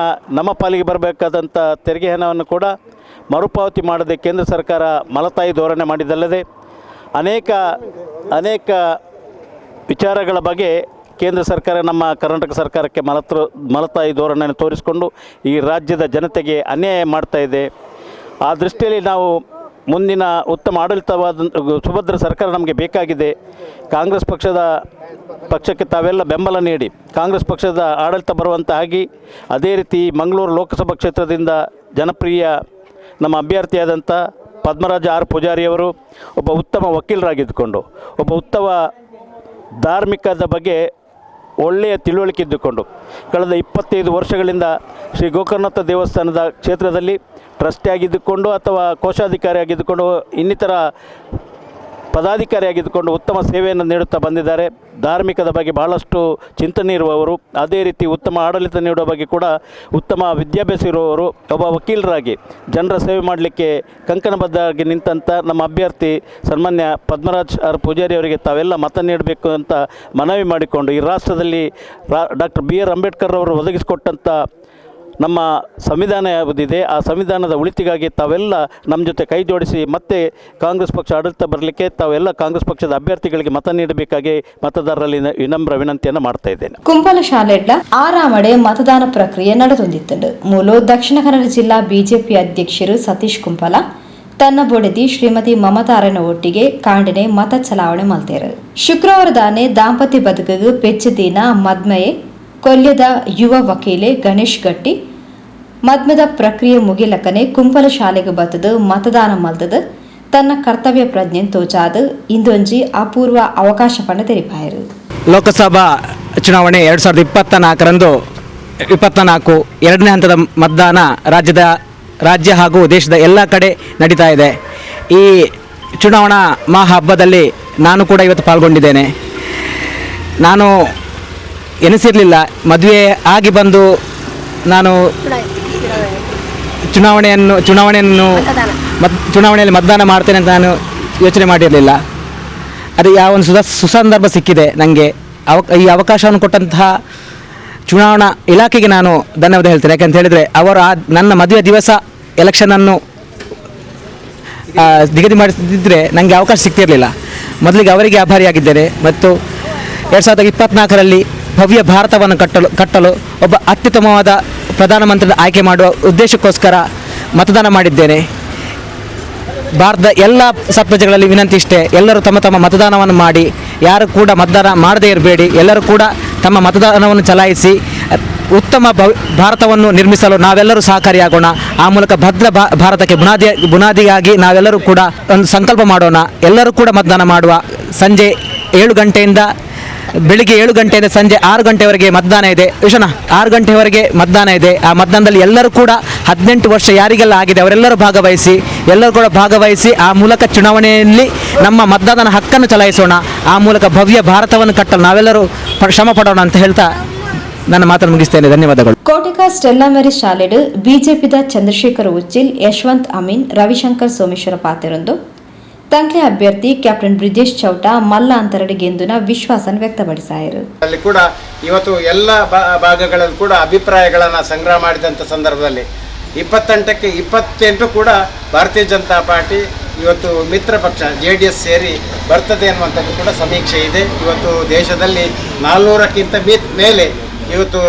ನಮ್ಮ ಪಾಲಿಗೆ ಬರಬೇಕಾದಂಥ ತೆರಿಗೆ ಹಣವನ್ನು ಕೂಡ ಮರುಪಾವತಿ ಮಾಡದೆ ಕೇಂದ್ರ ಸರ್ಕಾರ ಮಲತಾಯಿ ಧೋರಣೆ ಮಾಡಿದ್ದಲ್ಲದೆ ಅನೇಕ ಅನೇಕ ವಿಚಾರಗಳ ಬಗ್ಗೆ ಕೇಂದ್ರ ಸರ್ಕಾರ ನಮ್ಮ ಕರ್ನಾಟಕ ಸರ್ಕಾರಕ್ಕೆ ಮಲತಾಯಿ ಧೋರಣೆಯನ್ನು ತೋರಿಸಿಕೊಂಡು ಈ ರಾಜ್ಯದ ಜನತೆಗೆ ಅನ್ಯಾಯ ಮಾಡ್ತಾ ಇದೆ. ಆ ದೃಷ್ಟಿಯಲ್ಲಿ ನಾವು ಮುಂದಿನ ಉತ್ತಮ ಆಡಳಿತವಾದ ಸುಭದ್ರ ಸರ್ಕಾರ ನಮಗೆ ಬೇಕಾಗಿದೆ. ಕಾಂಗ್ರೆಸ್ ಪಕ್ಷಕ್ಕೆ ತಾವೆಲ್ಲ ಬೆಂಬಲ ನೀಡಿ ಕಾಂಗ್ರೆಸ್ ಪಕ್ಷದ ಆಡಳಿತ ಬರುವಂತಾಗಿ, ಅದೇ ರೀತಿ ಮಂಗಳೂರು ಲೋಕಸಭಾ ಕ್ಷೇತ್ರದಿಂದ ಜನಪ್ರಿಯ ನಮ್ಮ ಅಭ್ಯರ್ಥಿಯಾದಂಥ ಪದ್ಮರಾಜ ಆರ್ ಪೂಜಾರಿಯವರು ಒಬ್ಬ ಉತ್ತಮ ವಕೀಲರಾಗಿದ್ದುಕೊಂಡು ಒಬ್ಬ ಉತ್ತಮ ಧಾರ್ಮಿಕದ ಬಗ್ಗೆ ಒಳ್ಳೆಯ ತಿಳುವಳಿಕೆ ಇದ್ದುಕೊಂಡು ಕಳೆದ 25 ವರ್ಷಗಳಿಂದ ಶ್ರೀ ಗೋಕರ್ಣನಾಥ ದೇವಸ್ಥಾನದ ಕ್ಷೇತ್ರದಲ್ಲಿ ಟ್ರಸ್ಟಿಯಾಗಿದ್ದುಕೊಂಡು ಅಥವಾ ಕೋಶಾಧಿಕಾರಿಯಾಗಿದ್ದುಕೊಂಡು ಇನ್ನಿತರ ಪದಾಧಿಕಾರಿಯಾಗಿದ್ದುಕೊಂಡು ಉತ್ತಮ ಸೇವೆಯನ್ನು ನೀಡುತ್ತಾ ಬಂದಿದ್ದಾರೆ. ಧಾರ್ಮಿಕದ ಬಗ್ಗೆ ಬಹಳಷ್ಟು ಚಿಂತನೆ ಇರುವವರು, ಅದೇ ರೀತಿ ಉತ್ತಮ ಆಡಳಿತ ನೀಡುವ ಬಗ್ಗೆ ಕೂಡ ಉತ್ತಮ ವಿದ್ಯಾಭ್ಯಾಸ ಇರುವವರು, ಒಬ್ಬ ವಕೀಲರಾಗಿ ಜನರ ಸೇವೆ ಮಾಡಲಿಕ್ಕೆ ಕಂಕಣಬದ್ಧವಾಗಿ ನಿಂತಂಥ ನಮ್ಮ ಅಭ್ಯರ್ಥಿ ಸನ್ಮಾನ್ಯ ಪದ್ಮರಾಜ್ ಆರ್ ಪೂಜಾರಿ ಅವರಿಗೆ ತಾವೆಲ್ಲ ಮತ ನೀಡಬೇಕು ಅಂತ ಮನವಿ ಮಾಡಿಕೊಂಡು ಈ ರಾಷ್ಟ್ರದಲ್ಲಿ doctor B R Ambedkar ಅವರು ಒದಗಿಸಿಕೊಟ್ಟಂಥ ನಮ್ಮ ಸಂವಿಧಾನ ಯಾವುದಿದೆ ಆ ಸಂವಿಧಾನದ ಉಳಿತಿಗಾಗಿ ತಾವೆಲ್ಲ ನಮ್ಮ ಜೊತೆ ಕೈ ಜೋಡಿಸಿ ಮತ್ತೆ ಕಾಂಗ್ರೆಸ್ ಪಕ್ಷ ಆಡಳಿತ ಬರಲಿಕ್ಕೆ ತಾವೆಲ್ಲ ಕಾಂಗ್ರೆಸ್ ಪಕ್ಷದ ಅಭ್ಯರ್ಥಿಗಳಿಗೆ ಮತ ನೀಡಬೇಕಾಗಿ ಮತದಾರರಲ್ಲಿ ವಿನಮ್ರ ವಿನಂತಿಯನ್ನು ಮಾಡ್ತಾ ಇದ್ದೇನೆ. ಕುಂಪಲ ಶಾಲೆಡ್ಲ ಆರಾಮಡೆ ಮತದಾನ ಪ್ರಕ್ರಿಯೆ ನಡೆದೊಂದಿತ್ತು. ಮೂಲ ದಕ್ಷಿಣ ಕನ್ನಡ ಜಿಲ್ಲಾ ಬಿಜೆಪಿ ಅಧ್ಯಕ್ಷರು ಸತೀಶ್ ಕುಂಪಲ ತನ್ನ ಬೊಡೆದಿ ಶ್ರೀಮತಿ ಮಮತಾರನ ಒಟ್ಟಿಗೆ ಕಾಂಡನೆ ಮತ ಚಲಾವಣೆ ಮಲ್ತೇರು. ಶುಕ್ರವಾರದಾನೆ ದಾಂಪತ್ಯ ಬದುಕಿಗೆ ಪೆಚ್ಚದಿನ ಮದ್ಮಯೆ ಕೊಲ್ಯದ ಯುವ ವಕೀಲೆ ಗಣೇಶ್ ಗಟ್ಟಿ ಮದ್ಮದ ಪ್ರಕ್ರಿಯೆ ಮುಗಿಲಕ್ಕನೆ ಕುಂಪಲ ಶಾಲೆಗೆ ಬತ್ತದು ಮತದಾನ ಮಲ್ತದು ತನ್ನ ಕರ್ತವ್ಯ ಪ್ರಜ್ಞೆ ತೋಚಾದ ಇಂದೊಂಜಿ ಅಪೂರ್ವ ಅವಕಾಶ ಪಣ ತೆರಿಪಾಯರು. ಲೋಕಸಭಾ ಚುನಾವಣೆ 2024ರಂದು 24 ಎರಡನೇ ಹಂತದ ಮತದಾನ ರಾಜ್ಯ ಹಾಗೂ ದೇಶದ ಎಲ್ಲ ಕಡೆ ನಡೀತಾ ಇದೆ. ಈ ಚುನಾವಣಾ ಮಹಾ ಹಬ್ಬದಲ್ಲಿ ನಾನು ಕೂಡ ಇವತ್ತು ಪಾಲ್ಗೊಂಡಿದ್ದೇನೆ. ನಾನು ಎನಿಸಿರಲಿಲ್ಲ, ಮದುವೆ ಆಗಿ ಬಂದು ನಾನು ಚುನಾವಣೆಯಲ್ಲಿ ಮತದಾನ ಮಾಡ್ತೇನೆ ಅಂತ ನಾನು ಯೋಚನೆ ಮಾಡಿರಲಿಲ್ಲ. ಅದು ಯಾವ ಒಂದು ಸುಸಂದರ್ಭ ಸಿಕ್ಕಿದೆ ನನಗೆ. ಈ ಅವಕಾಶವನ್ನು ಕೊಟ್ಟಂತಹ ಚುನಾವಣಾ ಇಲಾಖೆಗೆ ನಾನು ಧನ್ಯವಾದ ಹೇಳ್ತೇನೆ. ಯಾಕಂತ ಹೇಳಿದರೆ ಅವರು ನನ್ನ ಮದುವೆ ದಿವಸ ಎಲೆಕ್ಷನನ್ನು ನಿಗದಿ ಮಾಡಿಸಿದ್ದರೆ ನನಗೆ ಅವಕಾಶ ಸಿಗ್ತಿರಲಿಲ್ಲ. ಮೊದಲಿಗೆ ಅವರಿಗೆ ಆಭಾರಿಯಾಗಿದ್ದೇನೆ. ಮತ್ತು 2024ರಲ್ಲಿ ಭವ್ಯ ಭಾರತವನ್ನು ಕಟ್ಟಲು ಒಬ್ಬ ಅತ್ಯುತ್ತಮವಾದ ಪ್ರಧಾನಮಂತ್ರಿ ಆಯ್ಕೆ ಮಾಡುವ ಉದ್ದೇಶಕ್ಕೋಸ್ಕರ ಮತದಾನ ಮಾಡಿದ್ದೇನೆ. ಭಾರತದ ಎಲ್ಲ ಸತ್ಪ್ರಜೆಗಳಲ್ಲಿ ವಿನಂತಿ ಇಷ್ಟೇ, ಎಲ್ಲರೂ ತಮ್ಮ ತಮ್ಮ ಮತದಾನವನ್ನು ಮಾಡಿ, ಯಾರು ಕೂಡ ಮತದಾನ ಮಾಡದೇ ಇರಬೇಡಿ. ಎಲ್ಲರೂ ಕೂಡ ತಮ್ಮ ಮತದಾನವನ್ನು ಚಲಾಯಿಸಿ ಉತ್ತಮ ಭಾರತವನ್ನು ನಿರ್ಮಿಸಲು ನಾವೆಲ್ಲರೂ ಸಹಕಾರಿಯಾಗೋಣ. ಆ ಮೂಲಕ ಭದ್ರ ಭಾರತಕ್ಕೆ ಬುನಾದಿಯಾಗಿ ನಾವೆಲ್ಲರೂ ಕೂಡ ಒಂದು ಸಂಕಲ್ಪ ಮಾಡೋಣ. ಎಲ್ಲರೂ ಕೂಡ ಮತದಾನ ಮಾಡುವ. ಸಂಜೆ 7 ಗಂಟೆಯಿಂದ ಬೆಳಿಗ್ಗೆ 7 ಗಂಟೆಯಿಂದ ಸಂಜೆ 6 ಗಂಟೆವರೆಗೆ ಮತದಾನ ಇದೆ. ವಿಶ್ವನ 6 ಗಂಟೆವರೆಗೆ ಮತದಾನ ಇದೆ. ಆ ಮತದಾನದಲ್ಲಿ ಎಲ್ಲರೂ ಕೂಡ 18 ವರ್ಷ ಯಾರಿಗೆಲ್ಲ ಆಗಿದೆ ಅವರೆಲ್ಲರೂ ಭಾಗವಹಿಸಿ, ಎಲ್ಲರೂ ಕೂಡ ಭಾಗವಹಿಸಿ ಆ ಮೂಲಕ ಚುನಾವಣೆಯಲ್ಲಿ ನಮ್ಮ ಮತದಾನದ ಹಕ್ಕನ್ನು ಚಲಾಯಿಸೋಣ. ಆ ಮೂಲಕ ಭವ್ಯ ಭಾರತವನ್ನು ಕಟ್ಟಲು ನಾವೆಲ್ಲರೂ ಶ್ರಮ ಪಡೋಣ ಅಂತ ಹೇಳ್ತಾ ನನ್ನ ಮಾತನ್ನು ಮುಗಿಸ್ತೇನೆ. ಧನ್ಯವಾದಗಳು. ಕೋಟೆಕಾ ಸ್ಟೆಲ್ಲಾ ಮೇರಿ ಶಾಲೆಡು ಬಿಜೆಪಿದ ಚಂದ್ರಶೇಖರ್ ಉಚ್ಚಿಲ್, ಯಶವಂತ್ ಅಮೀನ್, ರವಿಶಂಕರ್ ಸೋಮೇಶ್ವರ ಪಾತೆರೊಂದು ತಂಕ್ಲೆ ಅಭ್ಯರ್ಥಿ ಕ್ಯಾಪ್ಟನ್ ಬ್ರಿಜೇಶ್ ಚೌಟ ಮಲ್ಲ ಅಂತರಡಿ ಗೆಂದುನ ವಿಶ್ವಾಸ ವ್ಯಕ್ತಪಡಿಸಿದರು. ಅಲ್ಲಿ ಕೂಡ ಇವತ್ತು ಎಲ್ಲ ಭಾಗಗಳಲ್ಲಿ ಕೂಡ ಅಭಿಪ್ರಾಯಗಳನ್ನು ಸಂಗ್ರಹ ಮಾಡಿದಂಥ ಸಂದರ್ಭದಲ್ಲಿ 28ಕ್ಕೆ 28 ಕೂಡ ಭಾರತೀಯ ಜನತಾ ಪಾರ್ಟಿ ಇವತ್ತು ಮಿತ್ರ ಪಕ್ಷ JDS ಸೇರಿ ಬರ್ತದೆ ಅನ್ನುವಂಥದ್ದು ಕೂಡ ಸಮೀಕ್ಷೆ ಇದೆ. ಇವತ್ತು ದೇಶದಲ್ಲಿ 400ಕ್ಕಿಂತ ಮೇಲೆ ಇವತ್ತು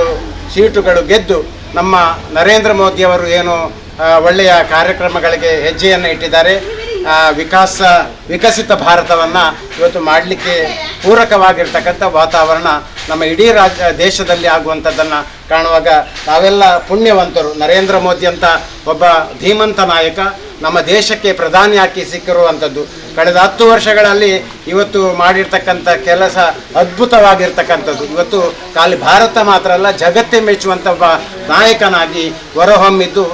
ಸೀಟುಗಳು ಗೆದ್ದು ನಮ್ಮ ನರೇಂದ್ರ ಮೋದಿಯವರು ಏನು ಒಳ್ಳೆಯ ಕಾರ್ಯಕ್ರಮಗಳಿಗೆ ಹೆಜ್ಜೆಯನ್ನು ಇಟ್ಟಿದ್ದಾರೆ. ವಿಕಸಿತ ಭಾರತವನ್ನು ಇವತ್ತು ಮಾಡಲಿಕ್ಕೆ ಪೂರಕವಾಗಿರ್ತಕ್ಕಂಥ ವಾತಾವರಣ ನಮ್ಮ ಇಡೀ ದೇಶದಲ್ಲಿ ಆಗುವಂಥದ್ದನ್ನು ಕಾಣುವಾಗ ನಾವೆಲ್ಲ ಪುಣ್ಯವಂತರು. ನರೇಂದ್ರ ಮೋದಿ ಅಂತ ಒಬ್ಬ ಧೀಮಂತ ನಾಯಕ ನಮ್ಮ ದೇಶಕ್ಕೆ ಪ್ರಧಾನಿಯಾಗಿ ಸಿಕ್ಕಿರುವಂಥದ್ದು ಕಳೆದ 10 ವರ್ಷಗಳಲ್ಲಿ ಇವತ್ತು ಮಾಡಿರ್ತಕ್ಕಂಥ ಕೆಲಸ ಅದ್ಭುತವಾಗಿರ್ತಕ್ಕಂಥದ್ದು. ಇವತ್ತು ಖಾಲಿ ಭಾರತ ಮಾತ್ರ ಅಲ್ಲ, ಜಗತ್ತೇ ಮೆಚ್ಚುವಂಥ ಒಬ್ಬ ನಾಯಕನಾಗಿ ಹೊರಹೊಮ್ಮಿದ್ದು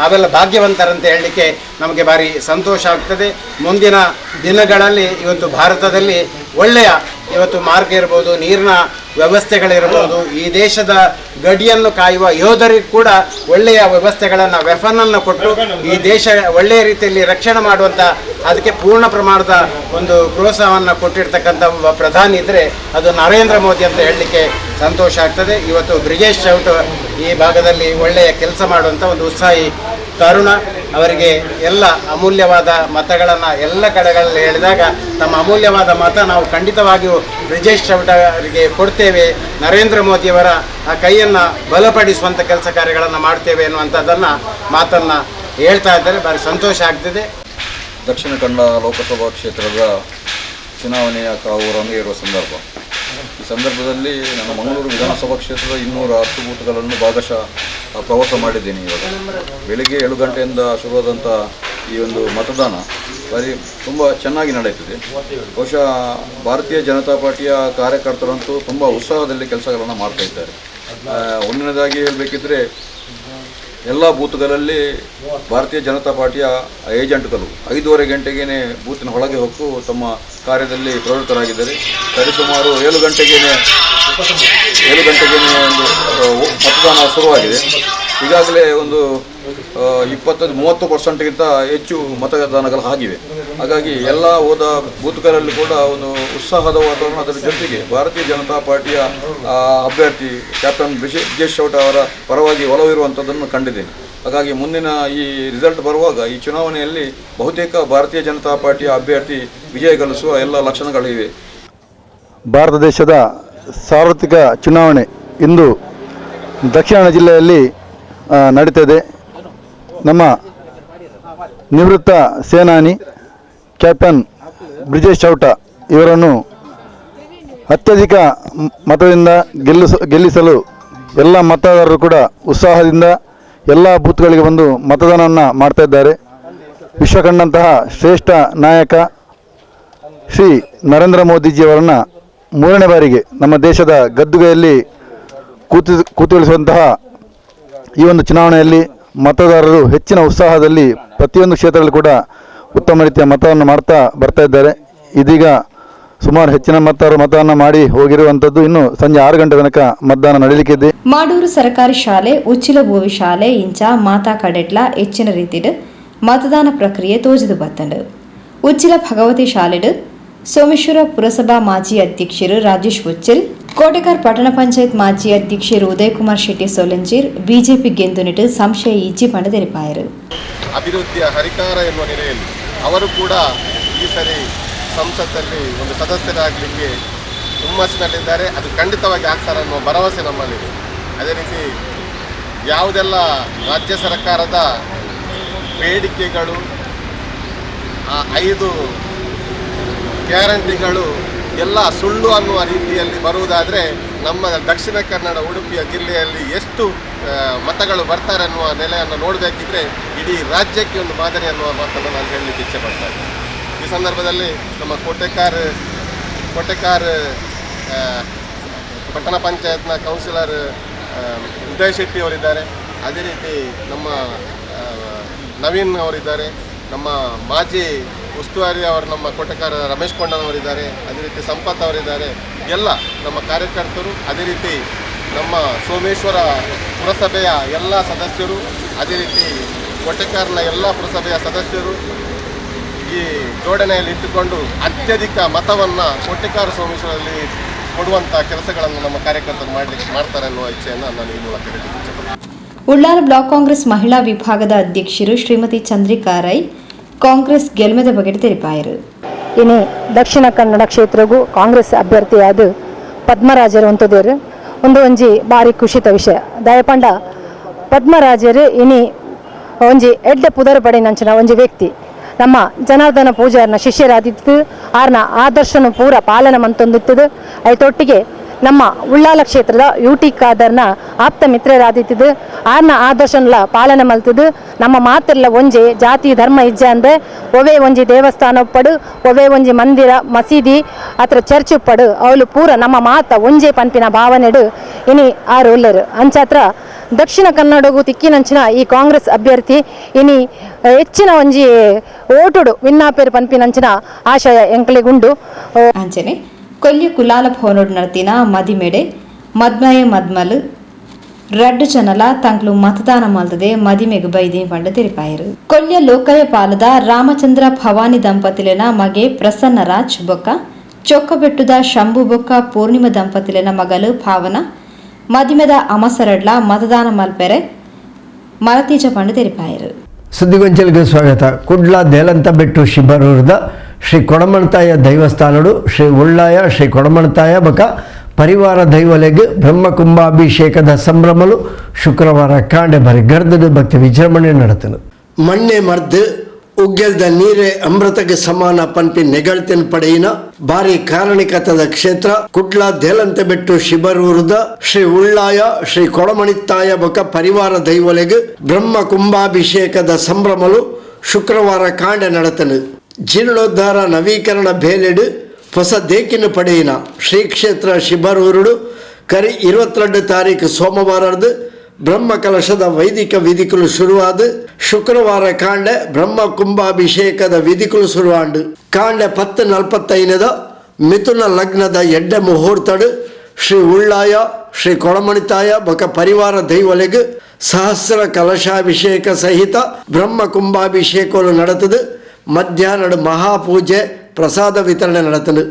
ನಾವೆಲ್ಲ ಭಾಗ್ಯವಂತರಂತ ಹೇಳಲಿಕ್ಕೆ ನಮಗೆ ಭಾರಿ ಸಂತೋಷ ಆಗ್ತದೆ. ಮುಂದಿನ ದಿನಗಳಲ್ಲಿ ಇವತ್ತು ಭಾರತದಲ್ಲಿ ಒಳ್ಳೆಯ ಇವತ್ತು ಮಾರ್ಗ ಇರ್ಬೋದು, ನೀರಿನ ವ್ಯವಸ್ಥೆಗಳಿರ್ಬೋದು, ಈ ದೇಶದ ಗಡಿಯನ್ನು ಕಾಯುವ ಯೋಧರಿಗೆ ಕೂಡ ಒಳ್ಳೆಯ ವ್ಯವಸ್ಥೆಗಳನ್ನು, ವೆಫನನ್ನು ಕೊಟ್ಟು ಈ ದೇಶ ಒಳ್ಳೆಯ ರೀತಿಯಲ್ಲಿ ರಕ್ಷಣೆ ಮಾಡುವಂಥ ಅದಕ್ಕೆ ಪೂರ್ಣ ಪ್ರಮಾಣದ ಒಂದು ಪ್ರೋತ್ಸಾಹವನ್ನು ಕೊಟ್ಟಿರ್ತಕ್ಕಂಥ ಒಬ್ಬ ಪ್ರಧಾನಿ ಇದ್ದರೆ ಅದು ನರೇಂದ್ರ ಮೋದಿ ಅಂತ ಹೇಳಲಿಕ್ಕೆ ಸಂತೋಷ ಆಗ್ತದೆ. ಇವತ್ತು ಬ್ರಿಜೇಶ್ ಚೌಟ ಈ ಭಾಗದಲ್ಲಿ ಒಳ್ಳೆಯ ಕೆಲಸ ಮಾಡುವಂಥ ಒಂದು ಉತ್ಸಾಹಿ ತರುಣ. ಅವರಿಗೆ ಎಲ್ಲ ಅಮೂಲ್ಯವಾದ ಮತಗಳನ್ನು ಎಲ್ಲ ಕಡೆಗಳಲ್ಲಿ ಹೇಳಿದಾಗ ತಮ್ಮ ಅಮೂಲ್ಯವಾದ ಮತ ನಾವು ಖಂಡಿತವಾಗಿಯೂ ಬ್ರಿಜೇಶ್ ಚೌಟ ಅವರಿಗೆ ಕೊಡ್ತೇವೆ, ನರೇಂದ್ರ ಮೋದಿಯವರ ಆ ಕೈಯನ್ನು ಬಲಪಡಿಸುವಂಥ ಕೆಲಸ ಕಾರ್ಯಗಳನ್ನು ಮಾಡ್ತೇವೆ ಎನ್ನುವಂಥದ್ದನ್ನು ಮಾತನ್ನು ಹೇಳ್ತಾ ಇದ್ದಾರೆ. ಭಾರಿ ಸಂತೋಷ ಆಗ್ತಿದೆ. ದಕ್ಷಿಣ ಕನ್ನಡ ಲೋಕಸಭಾ ಕ್ಷೇತ್ರದ ಚುನಾವಣೆಯ ಕಾವು ರಂಗೇರುವ ಸಂದರ್ಭ, ಈ ಸಂದರ್ಭದಲ್ಲಿ ನಾನು ಮಂಗಳೂರು ವಿಧಾನಸಭಾ ಕ್ಷೇತ್ರದ 210 ಬೂತ್ಗಳನ್ನು ಭಾಗಶಃ ಪ್ರವಾಸ ಮಾಡಿದ್ದೇನೆ. ಇವಾಗ ಬೆಳಿಗ್ಗೆ 7 ಗಂಟೆಯಿಂದ ಶುರುವಾದಂಥ ಈ ಒಂದು ಮತದಾನ ಬಾರಿ ತುಂಬ ಚೆನ್ನಾಗಿ ನಡೆಯುತ್ತಿದೆ. ಬಹುಶಃ ಭಾರತೀಯ ಜನತಾ ಪಾರ್ಟಿಯ ಕಾರ್ಯಕರ್ತರಂತೂ ತುಂಬ ಉತ್ಸಾಹದಲ್ಲಿ ಕೆಲಸಗಳನ್ನು ಮಾಡ್ತಾ ಇದ್ದಾರೆ. ಒಂದನೇದಾಗಿ ಹೇಳಬೇಕಿದ್ರೆ ಎಲ್ಲ ಬೂತ್ಗಳಲ್ಲಿ ಭಾರತೀಯ ಜನತಾ ಪಾರ್ಟಿಯ ಏಜೆಂಟ್ಗಳು 5:30 ಗಂಟೆಗೇ ಬೂತಿನ ಒಳಗೆ ಹೊಕ್ಕು ತಮ್ಮ ಕಾರ್ಯದಲ್ಲಿ ಪ್ರವೃತ್ತರಾಗಿದ್ದಾರೆ. ಸರಿಸುಮಾರು 7 ಗಂಟೆಗೇ ಒಂದು ಮತದಾನ ಶುರುವಾಗಿದೆ. ಈಗಾಗಲೇ ಒಂದು 20-30%ಗಿಂತ ಹೆಚ್ಚು ಮತದಾನಗಳು ಆಗಿವೆ. ಹಾಗಾಗಿ ಎಲ್ಲ ಹೋದ ಬೂತ್ಗಳಲ್ಲಿ ಕೂಡ ಒಂದು ಉತ್ಸಾಹದ ವಾತಾವರಣ, ಅದರ ಜೊತೆಗೆ ಭಾರತೀಯ ಜನತಾ ಪಾರ್ಟಿಯ ಅಭ್ಯರ್ಥಿ ಕ್ಯಾಪ್ಟನ್ ಬ್ರಿಜೇಶ್ ಚೌಟ ಅವರ ಪರವಾಗಿ ಒಲವಿರುವಂಥದ್ದನ್ನು ಕಂಡಿದ್ದೇನೆ. ಹಾಗಾಗಿ ಮುಂದಿನ ಈ ರಿಸಲ್ಟ್ ಬರುವಾಗ ಈ ಚುನಾವಣೆಯಲ್ಲಿ ಬಹುತೇಕ ಭಾರತೀಯ ಜನತಾ ಪಾರ್ಟಿಯ ಅಭ್ಯರ್ಥಿ ವಿಜಯ ಗಳಿಸುವ ಎಲ್ಲ ಲಕ್ಷಣಗಳಿವೆ. ಭಾರತ ದೇಶದ ಸಾರ್ವತ್ರಿಕ ಚುನಾವಣೆ ಇಂದು ದಕ್ಷಿಣ ಜಿಲ್ಲೆಯಲ್ಲಿ ನಡೀತಿದೆ. ನಮ್ಮ ನಿವೃತ್ತ ಸೇನಾನಿ ಕ್ಯಾಪ್ಟನ್ ಬ್ರಿಜೇಶ್ ಚೌಟ ಇವರನ್ನು ಅತ್ಯಧಿಕ ಮತದಿಂದ ಗೆಲ್ಲಿಸಲು ಎಲ್ಲ ಮತದಾರರು ಕೂಡ ಉತ್ಸಾಹದಿಂದ ಎಲ್ಲ ಬೂತ್ಗಳಿಗೆ ಬಂದು ಮತದಾನವನ್ನು ಮಾಡ್ತಾಯಿದ್ದಾರೆ. ವಿಶ್ವ ಕಂಡಂತಹ ಶ್ರೇಷ್ಠ ನಾಯಕ ಶ್ರೀ ನರೇಂದ್ರ ಮೋದಿಜಿಯವರನ್ನು 3ನೇ ಬಾರಿಗೆ ನಮ್ಮ ದೇಶದ ಗದ್ದುಗೆಯಲ್ಲಿ ಕೂತುಳಿಸುವಂತಹ ಈ ಒಂದು ಚುನಾವಣೆಯಲ್ಲಿ ಮತದಾರರು ಹೆಚ್ಚಿನ ಉತ್ಸಾಹದಲ್ಲಿ ಪ್ರತಿಯೊಂದು ಕ್ಷೇತ್ರದಲ್ಲಿ ಕೂಡ ಉತ್ತಮ ರೀತಿಯ ಮತವನ್ನು ಮಾಡ್ತಾ ಬರ್ತಾ ಇದ್ದಾರೆ. ಇದೀಗ ಸುಮಾರು ಹೆಚ್ಚಿನ ಮತದಾರರು ಮತದಾನ ಮಾಡಿ ಹೋಗಿರುವಂಥದ್ದು. ಇನ್ನು ಸಂಜೆ 6 ಗಂಟೆ ತನಕ ಮತದಾನ ನಡೆಯಲಿಕ್ಕಿದೆ. ಮಾಡೂರು ಸರ್ಕಾರಿ ಶಾಲೆ, ಉಚ್ಚಿಲಭೂವಿ ಶಾಲೆ ಇಂಚ ಮಾತಾ ಕಡೆಟ್ಲ ಹೆಚ್ಚಿನ ರೀತಿಡು ಮತದಾನ ಪ್ರಕ್ರಿಯೆ ತೋಜಿದು ಬತ್ತಂಡು. ಉಚ್ಚಿಲ ಭಗವತಿ ಶಾಲೆಡು ಸೋಮೇಶ್ವರ ಪುರಸಭಾ ಮಾಜಿ ಅಧ್ಯಕ್ಷರು ರಾಜೇಶ್ ಉಚ್ಚಿಲ್, ಕೋಟೆಕಾರ್ ಪಟ್ಟಣ ಪಂಚಾಯತ್ ಮಾಜಿ ಅಧ್ಯಕ್ಷರು ಉದಯಕುಮಾರ್ ಶೆಟ್ಟಿ ಸೋಲಂಜೀರ್ ಬಿಜೆಪಿ ಗೆಂದುನಿಟ್ಟು ಸಂಶಯ ಇಜ್ಜಿ ಪಂಡ ತೆರಪಾಯರು. ಅಭಿವೃದ್ಧಿಯ ಹರಿಕಾರ ಎನ್ನುವ ನೆಲೆಯಲ್ಲಿ ಅವರು ಕೂಡ ಈ ಸರಿ ಸಂಸತ್ತಲ್ಲಿ ಒಂದು ಸದಸ್ಯರಾಗಲಿಕ್ಕೆ ಹುಮ್ಮಸ್ಸಿನಲ್ಲಿದ್ದಾರೆ. ಅದು ಖಂಡಿತವಾಗಿ ಆಗ್ತಾರೆ ಅನ್ನುವ ಭರವಸೆ ನಮ್ಮಲ್ಲಿದೆ. ಅದೇ ರೀತಿ ಯಾವುದೆಲ್ಲ ರಾಜ್ಯ ಸರ್ಕಾರದ ಬೇಡಿಕೆಗಳು, ಆ 5 ಗ್ಯಾರಂಟಿಗಳು ಎಲ್ಲ ಸುಳ್ಳು ಅನ್ನುವ ರೀತಿಯಲ್ಲಿ ಬರುವುದಾದರೆ ನಮ್ಮ ದಕ್ಷಿಣ ಕನ್ನಡ ಉಡುಪಿಯ ಜಿಲ್ಲೆಯಲ್ಲಿ ಎಷ್ಟು ಮತಗಳು ಬರ್ತಾರೆ ಅನ್ನುವ ನೆಲೆಯನ್ನು ನೋಡಬೇಕಿದ್ರೆ ಇಡೀ ರಾಜ್ಯಕ್ಕೆ ಒಂದು ಮಾದರಿ ಅನ್ನುವ ಮಾತನ್ನು ನಾನು ಹೇಳಲಿಕ್ಕೆ ಇಚ್ಛೆ ಪಡ್ತಾ ಇದ್ದೇನೆ. ಈ ಸಂದರ್ಭದಲ್ಲಿ ನಮ್ಮ ಕೋಟೆಕಾರ್ ಪಟ್ಟಣ ಪಂಚಾಯತ್ನ ಕೌನ್ಸಿಲರ್ ಉದಯ್ ಶೆಟ್ಟಿ ಅವರಿದ್ದಾರೆ. ಅದೇ ರೀತಿ ನಮ್ಮ ನವೀನ್ ಅವರಿದ್ದಾರೆ, ನಮ್ಮ ಮಾಜಿ ಉಸ್ತುವಾರಿ ಅವರು ನಮ್ಮ ಕೋಟೆಕಾರ ರಮೇಶ್ ಕೊಂಡನವರಿದ್ದಾರೆ, ಅದೇ ರೀತಿ ಸಂಪತ್ ಅವರಿದ್ದಾರೆ, ಎಲ್ಲ ನಮ್ಮ ಕಾರ್ಯಕರ್ತರು, ಅದೇ ರೀತಿ ನಮ್ಮ ಸೋಮೇಶ್ವರ ಪುರಸಭೆಯ ಎಲ್ಲ ಸದಸ್ಯರು, ಅದೇ ರೀತಿ ಕೋಟೆಕಾರನ ಎಲ್ಲ ಪುರಸಭೆಯ ಸದಸ್ಯರು ಈ ಜೋಡಣೆಯಲ್ಲಿ ಇಟ್ಟುಕೊಂಡು ಅತ್ಯಧಿಕ ಮತವನ್ನು ಕೋಟೆಕಾರ ಸೋಮೇಶ್ವರದಲ್ಲಿ ಕೊಡುವಂಥ ಕೆಲಸಗಳನ್ನು ನಮ್ಮ ಕಾರ್ಯಕರ್ತರು ಮಾಡ್ತಾರೆ ಅನ್ನುವ ಇಚ್ಛೆಯನ್ನು ನಾನು ಈ ಮೂಲಕ ಹೇಳಲಿಕ್ಕೆ ಇಚ್ಛೆಪಡ್ತೀನಿ. ಉಳ್ಳಾಲ ಬ್ಲಾಕ್ ಕಾಂಗ್ರೆಸ್ ಮಹಿಳಾ ವಿಭಾಗದ ಅಧ್ಯಕ್ಷರು ಶ್ರೀಮತಿ ಚಂದ್ರಿಕಾ ರೈ ಕಾಂಗ್ರೆಸ್ ಗೆಲ್ಮೆದ ಬಗ್ಗೆ ತೆರಿಪಾಯರು. ಇನಿ ದಕ್ಷಿಣ ಕನ್ನಡ ಕ್ಷೇತ್ರಗೂ ಕಾಂಗ್ರೆಸ್ ಅಭ್ಯರ್ಥಿಯಾದ ಪದ್ಮರಾಜರು ಅಂತದೇರು ಒಂದು ಒಂಜಿ ಭಾರಿ ಖುಷಿತ ವಿಷಯ. ದಯಪಂಡ ಪದ್ಮರಾಜರು ಇನಿ ಒಂಜಿ ಎಡ್ಡೆ ಪುದರ್ ಪಡೆನಂಚಿನ ಒಂಜಿ ವ್ಯಕ್ತಿ. ನಮ್ಮ ಜನಾರ್ದನ ಪೂಜಾರನ ಶಿಷ್ಯರಾದಿತ್ತು ಆರ್ನ ಆದರ್ಶನ ಪೂರ ಪಾಲನೆ ಮಂತೊಂದಿತ್ತದು. ಐತೊಟ್ಟಿಗೆ ನಮ್ಮ ಉಳ್ಳಾಲ ಕ್ಷೇತ್ರದ ಯು ಟಿ ಖಾದರ್ನ ಆಪ್ತ ಮಿತ್ರರಾದಿತ್ತಿದ್ದು ಆರ್ನ ಆದರ್ಶನ್ಲ ಪಾಲನೆ ಮಲ್ತದು. ನಮ್ಮ ಮಾತೆಲ್ಲ ಒಂಜೆ ಜಾತಿ ಧರ್ಮ ಇಜ್ಜೆ ಅಂದೆ ಒವೇ ಒಂಜಿ ದೇವಸ್ಥಾನ ಉಪ್ಪಡು ಒವೇ ಒಂಜಿ ಮಂದಿರ ಮಸೀದಿ ಅತ್ರ ಚರ್ಚ್ ಉಪ್ಪಡು ಅವಳು ಪೂರ ನಮ್ಮ ಮಾತ ಒಂಜೆ ಪನ್ಪಿನ ಭಾವನೆಡು ಇನಿ ಆರು ಉಲ್ಲರು. ಅಂಚಾತ್ರ ದಕ್ಷಿಣ ಕನ್ನಡಗೂ ತಿಕ್ಕಿನಂಚಿನ ಈ ಕಾಂಗ್ರೆಸ್ ಅಭ್ಯರ್ಥಿ ಇನಿ ಹೆಚ್ಚಿನ ಒಂಜಿ ಓಟುಡು ವಿನ್ನಾಪೇರು ಪನ್ಪಿನಂಚಿನ ಆಶಯ ಎಂಕಲಿಗುಂಡು. ಅಂಚನೆ ಕೊಲ್ಯ ಕುಲಾಲ ಭವನೋಡು ನಡತಿನ ಮದಿಮೆಡೆ ಮದ್ಮಯ ಮದ್ಮಲು ರಡ್ಡು ಜನಲ ತಂಕ್ಲು ಮತದಾನ ಮಲ್ತದೆ ಮದಿಮೆಗು ಬೈದಿನ ಪಂಡ ತೆರಿಪಾಯರು. ಕೊಲ್ಯ ಲೋಕಯ ಪಾಲದ ರಾಮಚಂದ್ರ ಭವಾನಿ ದಂಪತಿಲೆನ ಮಗೆ ಪ್ರಸನ್ನರಾಜ್ ಬೊಕ್ಕ ಚೊಕ್ಕಬೆಟ್ಟುದ ಶಂಭು ಬೊಕ್ಕ ಪೂರ್ಣಿಮ ದಂಪತಿಲೆನ ಮಗಲು ಭಾವನ ಮದಿಮೆದ ಅಮಸರಡ್ಲ ಮತದಾನ ಮಲ್ಪೆರೆ ಮರತೀಜ ಪಂಡ ತೆರಿಪಾಯರು. ಸುದ್ದಿಗೊಂಚಲಿಗೆ ಸ್ವಾಗತ. ಕುಡ್ಲ ದೇಲಂತಬೆಟ್ಟು ಶಿಬರೂರದ ಶ್ರೀ ಕೊಡಮಣತಾಯ ದೈವಸ್ಥಾನಡು ಶ್ರೀ ಉಳ್ಳಾಯ ಶ್ರೀ ಕೊಡಮಣತಾಯ ಬಕ ಪರಿವಾರ ದೈವಲೆಗ್ ಬ್ರಹ್ಮಕುಂಭಾಭಿಷೇಕದ ಸಂಭ್ರಮಲು ಶುಕ್ರವಾರ ಕಾಂಡೆ ಬರಿ ಗರ್ದದ ಭಕ್ತಿ ವಿಜೃಂಭಣೆ ನಡೆತನು. ಮಣ್ಣೆ ಮರ್ದು ಉಗ್ಗೆಲ್ದ ನೀರೇ ಅಮೃತಕ್ಕೆ ಸಮಾನ ಪನ್ಪಿ ನೆಗಳ್ತಿನ ಪಡೆಯಿನ ಭಾರಿ ಕಾರಣಿಕತದ ಕ್ಷೇತ್ರ ಕುಡ್ಲ ದೇಲಂತಬೆಟ್ಟು ಶಿಬರೂರದ ಶ್ರೀ ಉಳ್ಳಾಯ ಶ್ರೀ ಕೊಡಮಣಿತ್ತಾಯ ಬಕ ಪರಿವಾರ ದೈವಲೆಗ್ ಬ್ರಹ್ಮ ಕುಂಭಾಭಿಷೇಕದ ಸಂಭ್ರಮಲು ಶುಕ್ರವಾರ ಕಾಂಡೆ ನಡೆತನು. ಜೀರ್ಣೋದ್ಧಾರ ನವೀಕರಣ ಬೇಲೆಡು ಹೊಸ ದೇಕಿನ ಪಡೆಯಿನ ಶ್ರೀ ಕ್ಷೇತ್ರ ಶಿಬರೂರುಡು ಕರಿ 22 ತಾರೀಕು ಸೋಮವಾರದ್ದು ಬ್ರಹ್ಮ ಕಲಶದ ವೈದಿಕ ವಿಧಿಗಳು ಶುರುವಾದ ಶುಕ್ರವಾರ ಕಾಂಡೆ ಬ್ರಹ್ಮ ಕುಂಭಾಭಿಷೇಕದ ವಿಧಿಗಳು ಶುರುವಾಂಡು. ಕಾಂಡೆ 10:45 ಮಿಥುನ ಲಗ್ನದ ಎಡ್ಡೆ ಮುಹೂರ್ತಡು ಶ್ರೀ ಉಳ್ಳಾಯ ಶ್ರೀ ಕೊಡಮಣಿತಾಯ ಬಕ ಪರಿವಾರ ದೈವಲೆಗ್ ಸಹಸ್ರ ಕಲಶಾಭಿಷೇಕ ಸಹಿತ ಬ್ರಹ್ಮ ಕುಂಭಾಭಿಷೇಕಗಳು ನಡೆತದು. ಮಧ್ಯಾಹ್ನದ ಮಹಾಪೂಜೆ ಪ್ರಸಾದ ವಿತರಣೆ ನಡೆತನು.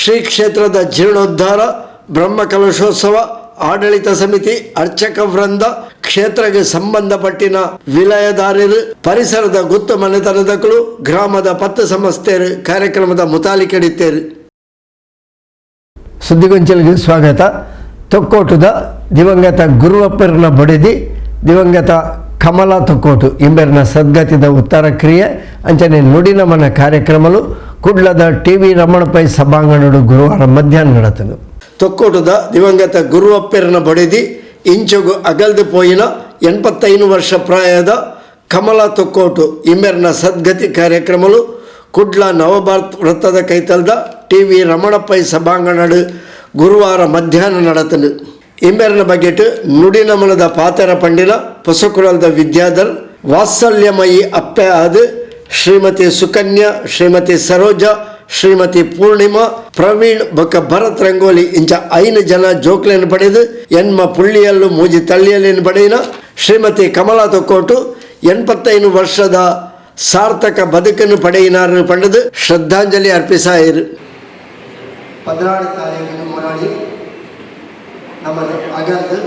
ಶ್ರೀ ಕ್ಷೇತ್ರದ ಜೀರ್ಣೋದ್ಧಾರ, ಬ್ರಹ್ಮಕಲಶೋತ್ಸವ, ಆಡಳಿತ ಸಮಿತಿ, ಅರ್ಚಕ ವೃಂದ, ಕ್ಷೇತ್ರಕ್ಕೆ ಸಂಬಂಧಪಟ್ಟಿನ ವಿಲಯದಾರರು, ಪರಿಸರದ ಗುತ್ತು ಮನೆತನದಕ್ಕಳು, ಗ್ರಾಮದ ಪತ್ತು ಸಂಸ್ಥೆಯರು ಕಾರ್ಯಕ್ರಮದ ಮುತಾಲಿಕೆಡಿತ್ತೇರು. ಸುದ್ದಿಗೊಂಚಲಿಗೆ ಸ್ವಾಗತ. ತೊಕ್ಕೋಟದ ದಿವಂಗತ ಗುರುವಪ್ಪರನ ಬಡಿದಿ ದಿವಂಗತ ಕಮಲಾ ತೊಕ್ಕೋಟು ಇಂಬೆರ್ನ ಸದ್ಗತಿದ ಉತ್ತರ ಕ್ರಿಯೆ ಅಂಚನೆ ನುಡಿನಮನ ಕಾರ್ಯಕ್ರಮಲು ಕುಡ್ಲದ ಟಿ ವಿ ರಮಣಪೈ ಸಭಾಂಗಣಡು ಗುರುವಾರ ಮಧ್ಯಾಹ್ನ ನಡೆತನು. ತೊಕ್ಕೋಟದ ದಿವಂಗತ ಗುರುವಪ್ಪೆರನ ಬಡಿದಿ ಇಂಚೊಗು ಅಗಲ್ದು ಪೋಯಿನ 85 ವರ್ಷ ಪ್ರಾಯದ ಕಮಲಾ ತೊಕ್ಕೋಟು ಇಂಬೆರ್ನ ಸದ್ಗತಿ ಕಾರ್ಯಕ್ರಮಲು ಕುಡ್ಲ ನವಭಾರತ್ ವೃತ್ತದ ಕೈತಲ್ದ ಟಿ ವಿ ರಮಣಪೈ ಸಭಾಂಗಣಡು ಗುರುವಾರ ಮಧ್ಯಾಹ್ನ ನಡೆತನು. ಇಂಬೆರ್ನ ಬಗೆಟ್ ನುಡಿನಮನದ ಪಾತೆರ ಪಂಡಿನ ಪೊಸಕುರಲ್ದ ವಿದ್ಯಾಧರ್, ವಾತ್ಸಲ್ಯಮಯಿ ಅಪ್ಪೆ ಆದ ಶ್ರೀಮತಿ ಸುಕನ್ಯಾ, ಶ್ರೀಮತಿ ಸರೋಜಾ, ಶ್ರೀಮತಿ ಪೂರ್ಣಿಮಾ, ಪ್ರವೀಣ್ ಬೊಕ್ಕ ಭರತ್ ರಂಗೋಲಿ ಇಂಚ 5 ಜನ ಜೋಕ್ಲೆನ್ ಪಡೆದು ಎನ್ಮ ಪುಳ್ಳಿಯಲ್ಲು ಮೂಜಿ ತಳ್ಳಿಯಲ್ಲೇನು ಪಡೆಯಿನ ಶ್ರೀಮತಿ ಕಮಲಾ ತೊಕ್ಕೋಟು 85 ವರ್ಷದ ಸಾರ್ಥಕ ಬದುಕನ್ನು ಪಡೆಯಿನಾರು ಪಡೆದು ಶ್ರದ್ಧಾಂಜಲಿ ಅರ್ಪಿಸಾಯಿರು. 14 ತಾರೀಕಿನ ಮುರಾಣಿ ನಮ್ಮನ್ನು ಅಗಲ್ದು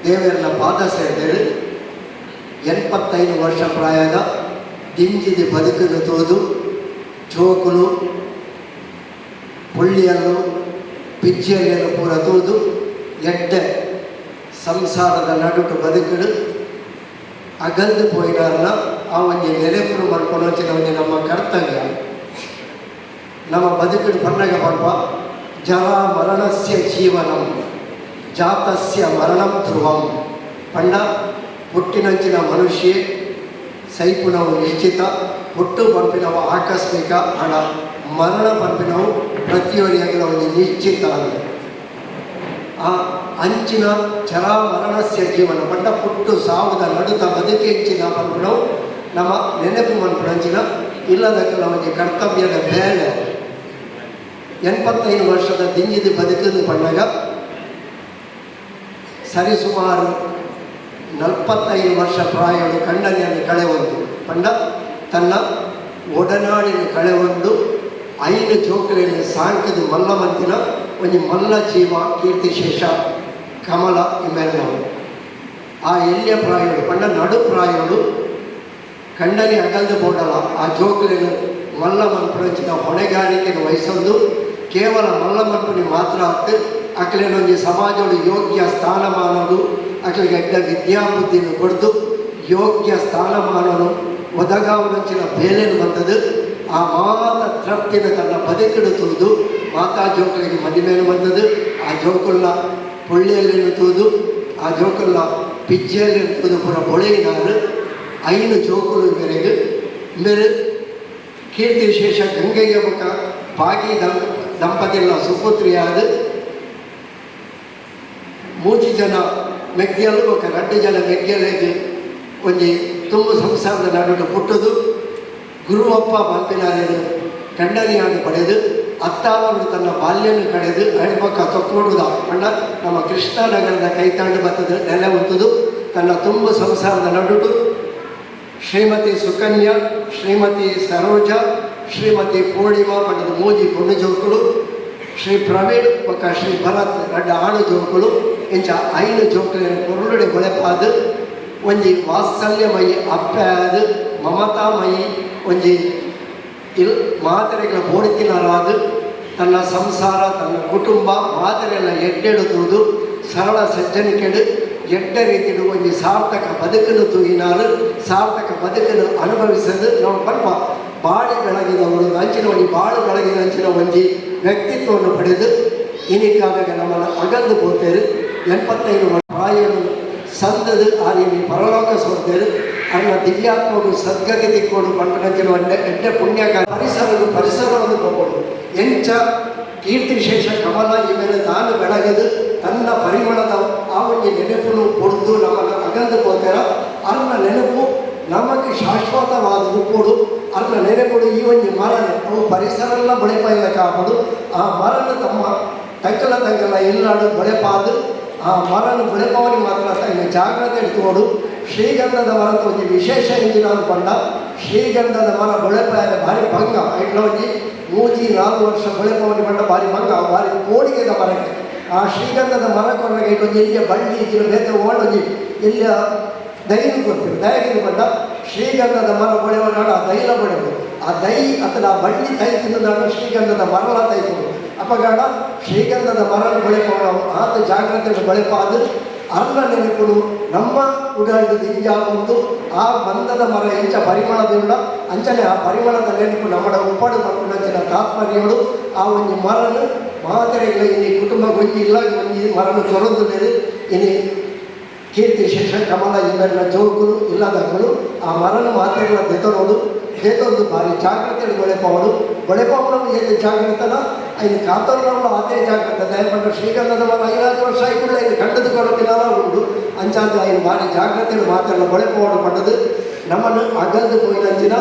ದೇವರನ್ನ ಪಾದ ಸೇರಿದರು. 85 ವರ್ಷ ಪ್ರಾಯದ ದಿಂಜಿದ ಬದುಕನ್ನು ತೋದು ಜೋಕುಲು ಪುಳ್ಳಿಯನ್ನು ಪಿಜ್ಜಿಯನ್ನು ಪೂರ ತೋದು ಎಡ್ಡೆ ಸಂಸಾರದ ನಡುಟು ಬದುಕಡು ಅಗಲ್ದು ಪೋಯಿನಾರನ ಆ ಒಂಜಿ ನೆಲೆಪುರು ಮಲ್ಪೊನಂಚಿನ ಒಂಜಿ ನಮ್ಮ ಕರ್ತವ್ಯ. ನಮ್ಮ ಬದುಕಡು ಪನ್ನಗ ಪಲ್ಪ ಜರಾ ಮರಣಸ್ಯ ಜೀವನಂ ಜಾತಸ್ಯ ಮರಣಂ ಧ್ರುವಂ ಪಂಡ ಪುಟ್ಟಿನಂಚಿನ ಮನುಷ್ಯ ಸೈಪುನವು ನಿಶ್ಚಿತ, ಪುಟ್ಟು ಪಂಪಿನವು ಆಕಸ್ಮಿಕ, ಹಣ ಮರಣ ಪಂಪಿನವು ಪ್ರತಿಯೊರಿಯಾಗಿನ ಒಂದು ನಿಶ್ಚಿತ. ಆ ಅಂಚಿನ ಜರಾ ಮರಣಸ್ಯ ಜೀವನ ಪಂಡ ಪುಟ್ಟು ಸಾವುದ ನಡುತ ಬದುಕೆಂಚಿನ ಪಂಪಿನವು ನಮ್ಮ ನೆನಪು ಮನ್ಪುನಂಚಿನ ಇಲ್ಲದಕ್ಕೆಲ್ಲ ಒಂದು ಕರ್ತವ್ಯದ ಬೇಲೆ. 85 ವರ್ಷದ ದಿಂಜಿದ ಬದುಕನ್ನು ಪಂಡಗ ಸರಿಸುಮಾರು 45 ವರ್ಷ ಪ್ರಾಯಡು ಕಣ್ಣನೆಯನ್ನು ಕಳೆವೊಂದು ಪಂಡ ತನ್ನ ಒಡನಾಡಿನ ಕಳೆವೊಂದು 5 ಜೋಕುಲೆನ್ ಸಾಂಕದ ಮಲ್ಲಮಂತಿನ ಒಂಜಿ ಮಲ್ಲ ಜೀವ ಕೀರ್ತಿಶೇಷ ಕಮಲ ಇಮ್ಮೆರ್ನವು. ಆ ಎಲ್ಯ ಪ್ರಾಯಡು ಪಂಡ ನಡು ಪ್ರಾಯಡು ಕಂಡನಿ ಅಗಲ್ದು ಬೋಡಲ ಆ ಜೋಕುಲೆನ್ ಮಲ್ಲ ಮನ್ಪುನಂಚಿನ ಹೊಣೆಗಾರಿಕೆಯನ್ನು ವಹಿಸೊಂದು ಕೇವಲ ಮಲ್ಲ ಮನ್ಪುನಿ ಮಾತ್ರ ಅತ್ತು ಅಕ್ಲೆನೊಂಜಿ ಸಮಾಜಡು ಯೋಗ್ಯ ಸ್ಥಾನಮಾನನು ಅಕ್ಲಿಗೆ ಎಡ್ಡ ವಿದ್ಯಾಬುದ್ಧಿನ ಕೊಡ್ದು ಯೋಗ್ಯ ಸ್ಥಾನಮಾನನು ಒದಗಾವನಂಚಿನ ಬೇಲೆನು ಬಂದದ್ದು. ಆ ಮಾತ ತೃಪ್ತಿನ ತನ್ನ ಬದುಕಿಡು ತೂದು ಮಾತಾ ಜೋಕುಲಿಗೆ ಮದಿಮೇನು ಬಂದದ್ದು. ಆ ಜೋಕುಲ್ಲ ಪುಳ್ಳಿಯಲ್ಲಿ ತೂದು ಆ ಜೋಕುಲ್ಲ ಪಿಜ್ಜೆಯಲ್ಲಿ ತೂದು ಪೂರ ಬೊಳೆಯಿನಾರು 5 ಜೋಕುಲು ಮೇರೆಗೆ ಮೇರೆ ಕೀರ್ತಿಶೇಷ ಗಂಗೆಯ ಮುಖ ಭಾಗಿ ದಂಪತಿಗಳ ಸುಪುತ್ರಿಯಾದ 3 ಜನ ಮೆಗ್ಗಿಯಲ್ಲೂ ಬೊಕ್ಕ 2 ಜನ ಮೆಗ್ಗಿಯಲ್ಲಿಗೆ ಒಂಜಿ ತುಂಬ ಸಂಸಾರದ ನಡುವೆ ಪುಟ್ಟದು. ಗುರುವಪ್ಪ ಮಲ್ಪಿನಾರೇನು ಕಂಡನಿಯನ್ನು ಪಡೆದು ಅತ್ತಾವರು ತನ್ನ ಬಾಲ್ಯನು ಕಳೆದು ಅಡ್ಬಕ್ಕ ತೊಕ್ಕೊಡುದ ಪಂಡ ನಮ್ಮ ಕೃಷ್ಣನಗರದ ಕೈತಾಂಡು ಬತ್ತದ ನೆಲೆ ಉಂಟುದು. ತನ್ನ ತುಂಬ ಸಂಸಾರದ ನಡುಟು ಶ್ರೀಮತಿ ಸುಕನ್ಯಾ, ಶ್ರೀಮತಿ ಸರೋಜಾ, ಶ್ರೀಮತಿ ಪೂರ್ಣಿಮಾ ಪಂಡದ 3 ಪೊಣ್ಣು ಜೋಕುಲು, ಶ್ರೀ ಪ್ರವೀಣ್ ಬೊಕ್ಕ ಶ್ರೀ ಭರತ್ 2 ಆಣು ಜೋಕುಲು ಇಂಚ 5 ಜೋಕುಲೆನ್ ಪೊರುಳುಡೆ ಬೊಳೆಪಾದ್ ಒಂಜಿ ವಾತ್ಸಲ್ಯಮಯಿ ಅಪ್ಪೆ ಆದ್ ಮಮತಾಮಯಿ ಒಂಜಿ ಇಲ್ ಮಾತೆರೆಗಳ ಬೋಡಿತಿನರಾದ್ ತನ್ನ ಸಂಸಾರ ತನ್ನ ಕುಟುಂಬ ಮಾತೆರೆಲ್ಲ ಎಡ್ಡೆಡು ತೂದು ಸರಳ ಸಜ್ಜನಿಕೆಡು ಎಡ್ಡ ರೀತಿಡು ಒಂಜಿ ಸಾರ್ಥಕ ಬದುಕನ್ನು ತೂಯಿನಾರು ಸಾರ್ಥಕ ಬದುಕನ್ನು ಅನುಭವಿಸದು ನಾವು ಪಲ್ಪ ಬಾಳಿ ಬೆಳಗಿದವರು ಅಂಚಿನ ಒಂಜಿ ಬಾಳು ಬೆಳಗಿದ ಅಂಚಿನ ಒಂಜಿ ವ್ಯಕ್ತಿತ್ವವನ್ನು ಪಡೆದು ಇನಿಕಾದಾಗ ನಮ್ಮನ್ನು ಅಗಲ್ದು ಪೋತೇರು. 85 ಪ್ರಾಯನು ಸಂದದು ಆರಿನಿ ಪರಲೋಕ ಸೋತೇರು ಅನ್ನ ದಿವ್ಯಾತ್ಮకు ಸದ್ಗತಿ ತಿಕ್ಕೋಡು ಪಂಪನಂಚಿನ ಎಡ್ಡೆ ಪುಣ್ಯ ಪರಿಸರವನ್ನು ಹೋಗೋಡು ಎಂಚ ಕೀರ್ತಿಶೇಷ ಕಮಲ ಈ ಮೇಲೆ ತಾನು ಬೆಳಗದು ತನ್ನ ಪರಿಮಳದ ಆ ಒಂಜಿ ನೆನಪುನು ಕೊಡ್ದು ನಮ್ಮನ್ನು ಅಗಲ್ದು ಪೋತೇರ. ಅನ್ನ ನೆನಪು ನಮಗೆ ಶಾಶ್ವತವಾದ ಉಪ್ಪೋಡು. ಅನ್ನ ನೆನಪುಡು ಈ ಒಂಜಿ ಮರಣ ಅವು ಪರಿಸರ ಎಲ್ಲ ಬಳೆಪಾಯಿನ ಕಾಪಡು. ಆ ಮರಣ ತಮ್ಮ ತಂಕಲ ತಂಕಲ ಎಲ್ಲಾಡು ಬಳೆಪಾದು ಆ ಮರಣ ಬಳೆಪವನಿ ಮಾತ್ರ ಇನ್ನು ಜಾಗ್ರತೆ ಎತ್ತುಕೋಡು. ಶ್ರೀಗಂಧದ ಮರದ ಒಂಜಿ ವಿಶೇಷ ಇಂಜಿನ ಪಂಡ ಶ್ರೀಗಂಧದ ಮರ ಬಳೆಪಾಯ ಭಾರಿ ಭಂಗ ಇಟ್ಲ ಒಂಜಿ 3-4 ವರ್ಷ ಬೊಳೆಪವನಿ ಪಂಡ ಬಾರಿ ಮಂಗ ಬಾರಿ ಕೋಡಿಗೆದ ಮರಕ್ಕೆ ಆ ಶ್ರೀಗಂಧದ ಮರ ಕೊರ್ನಗ ಒಂಜಿ ಎಲ್ಲಿಯ ಬಳ್ಳಿ ಇಜ್ಜಿನ ಬೇತೆ ಓಡೊಂಜಿ ಎಲ್ಲಿಯ ದೈಲು ಕೊರ್ಪೆರ್ ದಯಗಿನ ಪಂಡ ಶ್ರೀಗಂಧದ ಮರ ಬೊಳೆವನಾಡ ಆ ದೈಲ ಬೊಳೆವು ಆ ದೈ ಅಥವಾ ಆ ಬಳ್ಳಿ ತೈ ತಿನ್ನದಾಡ ಶ್ರೀಗಂಧದ ಮರಲ ತೈಪುಡು ಅಪಗಾಡ ಶ್ರೀಗಂಧದ ಮರನ ಬೊಳೆಪವನ ಆತ ಜಾಗ್ರತೆ ಬೊಳೆಪಾದು ಅರ್ನ ನೆನಪುಡು ನಮ್ಮ ಉಡಲ್ದು ದಿಂಜ ಒಂದು ಆ ಬಂಧದ ಮರ ಇಂಚ ಪರಿಮಳದಿಂದ ಅಂಚನೆ ಆ ಪರಿಮಳದ ನೆನಪು ನಮ್ಮಡ ಉಪ್ಪಡು ಪನ್ಪಿನಂಚಿನ ತಾತ್ಪರ್ಯಗಳು ಆ ಒಂಜಿ ಮರನು ಮಾತೆರೆಗ್ಲ ಇನಿ ಕುಟುಂಬ ಒಂಜಿ ಇಲ್ಲ ಒಂಜಿ ಮರನು ಕೊರೊಂದುಲ್ಲೆರ್ ಇನಿ ಕೀರ್ತಿ ಶೇಷ ಕಮಲ ಇಂಬೆರ್ನ ಜೋಕುಲು ಇಲ್ಲದಕುಲು ಆ ಮರನು ಮಾತೆರೆಗ್ಲ ದೆತೊನೊಡು ದೆತೊಂದು ಭಾರಿ ಜಾಗ್ರತೆಡ್ ಬೊಳೆಪಾವೊಡು ಬೊಳೆಪಾವುನವು ಏತ್ ಜಾಗ್ರತೆನ ಐನ್ ಕಾತೊನ್ನವುಲ ಆತೇ ಜಾಗ್ರತೆ ದಾಯೆ ಪಂಡ ಶ್ರೀಗಂಧದ ಮರ 5 ವರ್ಷ ಆಯಿಕೂಡ್ಲೆ ಐನ್ ಕಂಡುದು ಕೊರಪಿನಾಲ ಉಂಡು ಅಂಚಾದ್ ಐನ್ ಭಾರಿ ಜಾಗ್ರತೆಡ್ ಮಾತೆರ್ಲ ಬೊಳೆಪಾವೊಡು ಪಂಡುದು ನಮ್ಮನ್ನು ಅಗಲ್ದು ಪೋಯಿನಂಚಿನ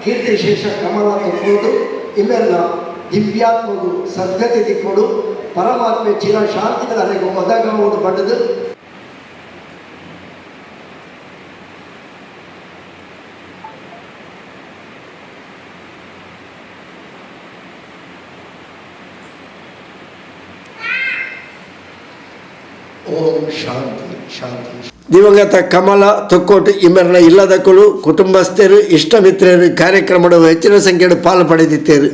ಕೀರ್ತಿ ಶೇಷ ಕಮಲ ತೊಕ್ಕೋದು ಇಂಬೆರ್ನ ದಿವ್ಯಾತ್ಮಗು ಸದ್ಗತಿ ತಿಕ್ಕೊಡು ಪರಮಾತ್ಮೆ ಚಿರ ಶಾಂತಿದ ಅರೆಗು ಒದಗವೊಡು ಪಂಡುದು ಓಂ ಶಾಂತಿ ಶಾಂತಿ. ದಿವಂಗತ ಕಮಲ ತೊಕ್ಕೋಟು ಇಮೆರ್ನ ಇಲ್ಲದಕ್ಕಳು ಕುಟುಂಬಸ್ಥರು ಇಷ್ಟ ಮಿತ್ರರು ಕಾರ್ಯಕ್ರಮದ ಹೆಚ್ಚಿನ ಸಂಖ್ಯೆಯಲ್ಲಿ ಪಾಲು ಪಡೆದಿದ್ದರು.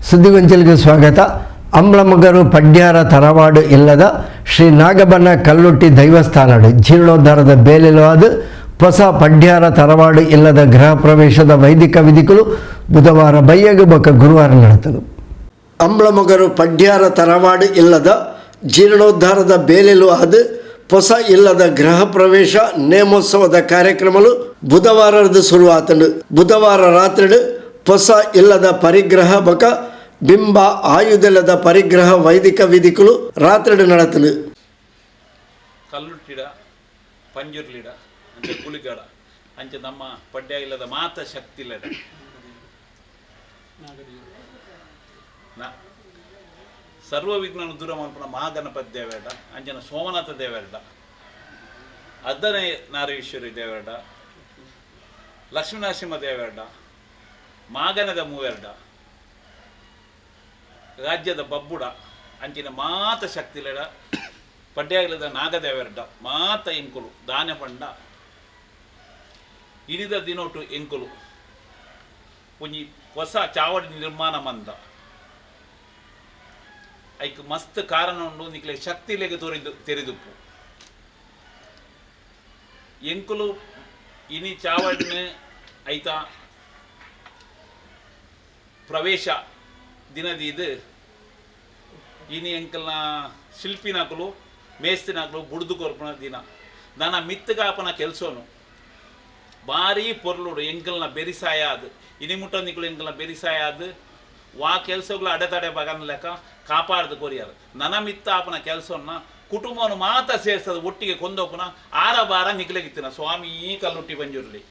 ಸುದ್ದಿಗೊಂಚಲಿಗೆ ಸ್ವಾಗತ. ಅಂಬ್ಲಮಗರು ಪಡ್ಯಾರ ತರವಾಡು ಇಲ್ಲದ ಶ್ರೀ ನಾಗಬನ್ನ ಕಲ್ಲುಟ್ಟಿ ದೈವಸ್ಥಾನಡು ಜೀರ್ಣೋದ್ಧಾರದ ಬೇಲೆಲವಾದ ಹೊಸ ಪಡ್ಯಾರ ತರವಾಡು ಇಲ್ಲದ ಗೃಹ ಪ್ರವೇಶದ ವೈದಿಕ ವಿಧಿಗಳು ಬುಧವಾರ ಬಯ್ಯಗು ಬೊಕ್ಕ ಗುರುವಾರ ನಡೆತನು. ಅಂಬ್ಲಮಗರು ಪಡ್ಯಾರ ತರವಾಡು ಇಲ್ಲದ ಜೀರ್ಣೋದ್ಧಾರದ ಬೇಲೆಲು ಅದು ಹೊಸ ಇಲ್ಲದ ಗೃಹ ಪ್ರವೇಶ ನೇಮೋತ್ಸವದ ಕಾರ್ಯಕ್ರಮಗಳು ಬುಧವಾರದ ಶುರುವಾತನು. ಬುಧವಾರ ರಾತ್ರಿ ಹೊಸ ಇಲ್ಲದ ಪರಿಗ್ರಹ ಬಕ ಬಿಂಬ ಆಯುಧಲದ ಪರಿಗ್ರಹ ವೈದಿಕ ವಿಧಿಗಳು ರಾತ್ರಿ ನಡೆತನು. ಕಲ್ಲುಟ್ಟಿಡ ಪಂಜುರ್ಲಿಡ ಅಂಚೆ ಗುಳಿಗಡ ಅಂಚೆ ನಮ್ಮ ಪಡ್ಯ ಇಲ್ಲದ ಮಾತ ಶಕ್ತಿ ಇಲ್ಲದ ಸರ್ವ ವಿಘ್ನ ದೂರ ಮಲ್ಪುನ ಮಹಾಗಣಪತಿ ದೇವರಡ ಅಂಚನ ಸೋಮನಾಥ ದೇವರಡ ಅದ್ದನೆ ನಾರೀಶ್ವರಿ ದೇವರಡ ಲಕ್ಷ್ಮೀನರಸಿಂಹ ದೇವರಡ ಮಾಗನದ ಮೂವೆರಡ ರಾಜ್ಯದ ಬಬ್ಬುಡ ಅಂಚಿನ ಮಾತ ಶಕ್ತಿಲೆಡ ಪಡ್ಯಾಗಲದ ನಾಗದೇವರಡ ಮಾತ ಎಂಕುಲು ದಾನ ಪಂಡ ಇಡಿದ ದಿನೋಟು ಎಂಕುಲು ಒಂಜಿ ಹೊಸ ಚಾವಡಿ ನಿರ್ಮಾಣ ಮಂದ ಐಕ್ ಮಸ್ತ್ ಕಾರಣ ಉಂಡು ನಿಕ್ಲೆ ಶಕ್ತಿಲೆಗೆ ತೋರಿದು ತೆರೆದುಪ್ಪು ಎಂಕುಲು ಇನಿ ಚಾವಡಿನ ಐತ ಪ್ರವೇಶ ದಿನದೀದು ಇನಿ ಎಂಕಲ್ನ ಶಿಲ್ಪಿನಾಕಲು ಮೇಸ್ತಿನಾಕಲು ಬುಡ್ದು ಕೊರ್ಪುನ ದಿನ ನನ್ನ ಮಿತ್ತಗಾಪನ ಕೆಲಸನು ಭಾರಿ ಪೊರ್ಲುಡು ಎಂಕಲ್ನ ಬೆರಿಸಾಯ ಅದು ಇನಿ ಮುಟ್ಟ ನಿಕುಲು ಎಂಕಲ್ನ ಬೆರಿಸಾಯ ಅದು ವಾ ಕೆಲಸಗಳು ಅಡೆತಡೆ ಬಗನ್ ಲೆಕ್ಕ ಕಾಪಾಡ್ದು ಕೊರಿಯಾರು ನನ್ನ ಮಿತ್ತ ಆಪನ ಕೆಲಸವನ್ನ ಕುಟುಂಬವನ್ನು ಮಾತ್ರ ಸೇರಿಸೋದು ಒಟ್ಟಿಗೆ ಕೊಂದೋಪನ ಆರ ಬಾರ ನಿಕ್ಲೆಗಿತ್ತಿನ ಸ್ವಾಮಿ ಕಲ್ಲುಟ್ಟಿ ಬಂಜುರ್ಲಿ.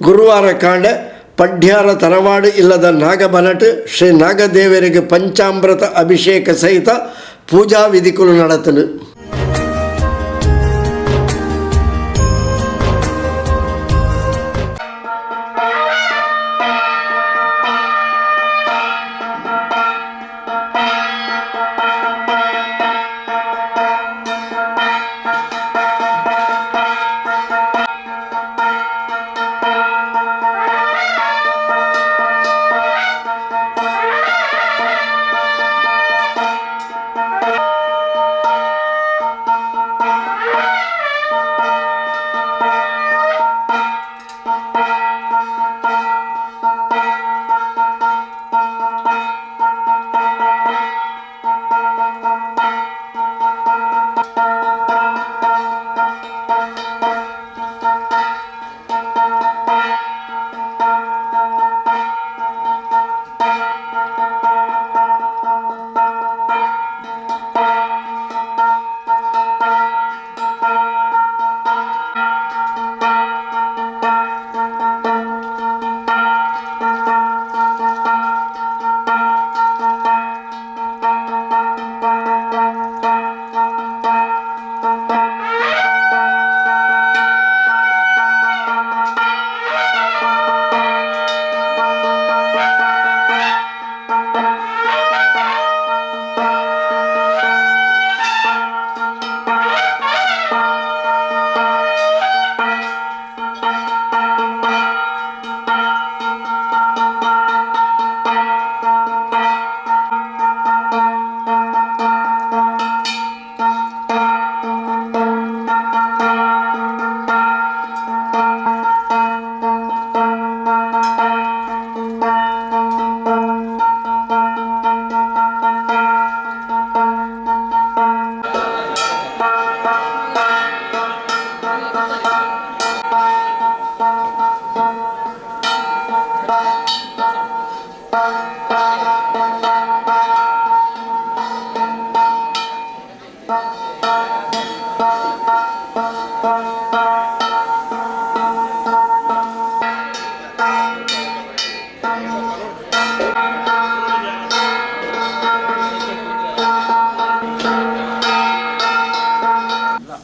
ಗುರುವಾರ ಕಾಂಡೆ ಪಡ್ಯಾರ ತರವಾಡು ಇಲ್ಲದ ನಾಗಬನಟ್ ಶ್ರೀ ನಾಗದೇವರಿಗೆ ಪಂಚಾಮೃತ ಅಭಿಷೇಕ ಸಹಿತ ಪೂಜಾ ವಿಧಿಕುಲು ನಡೆತನು.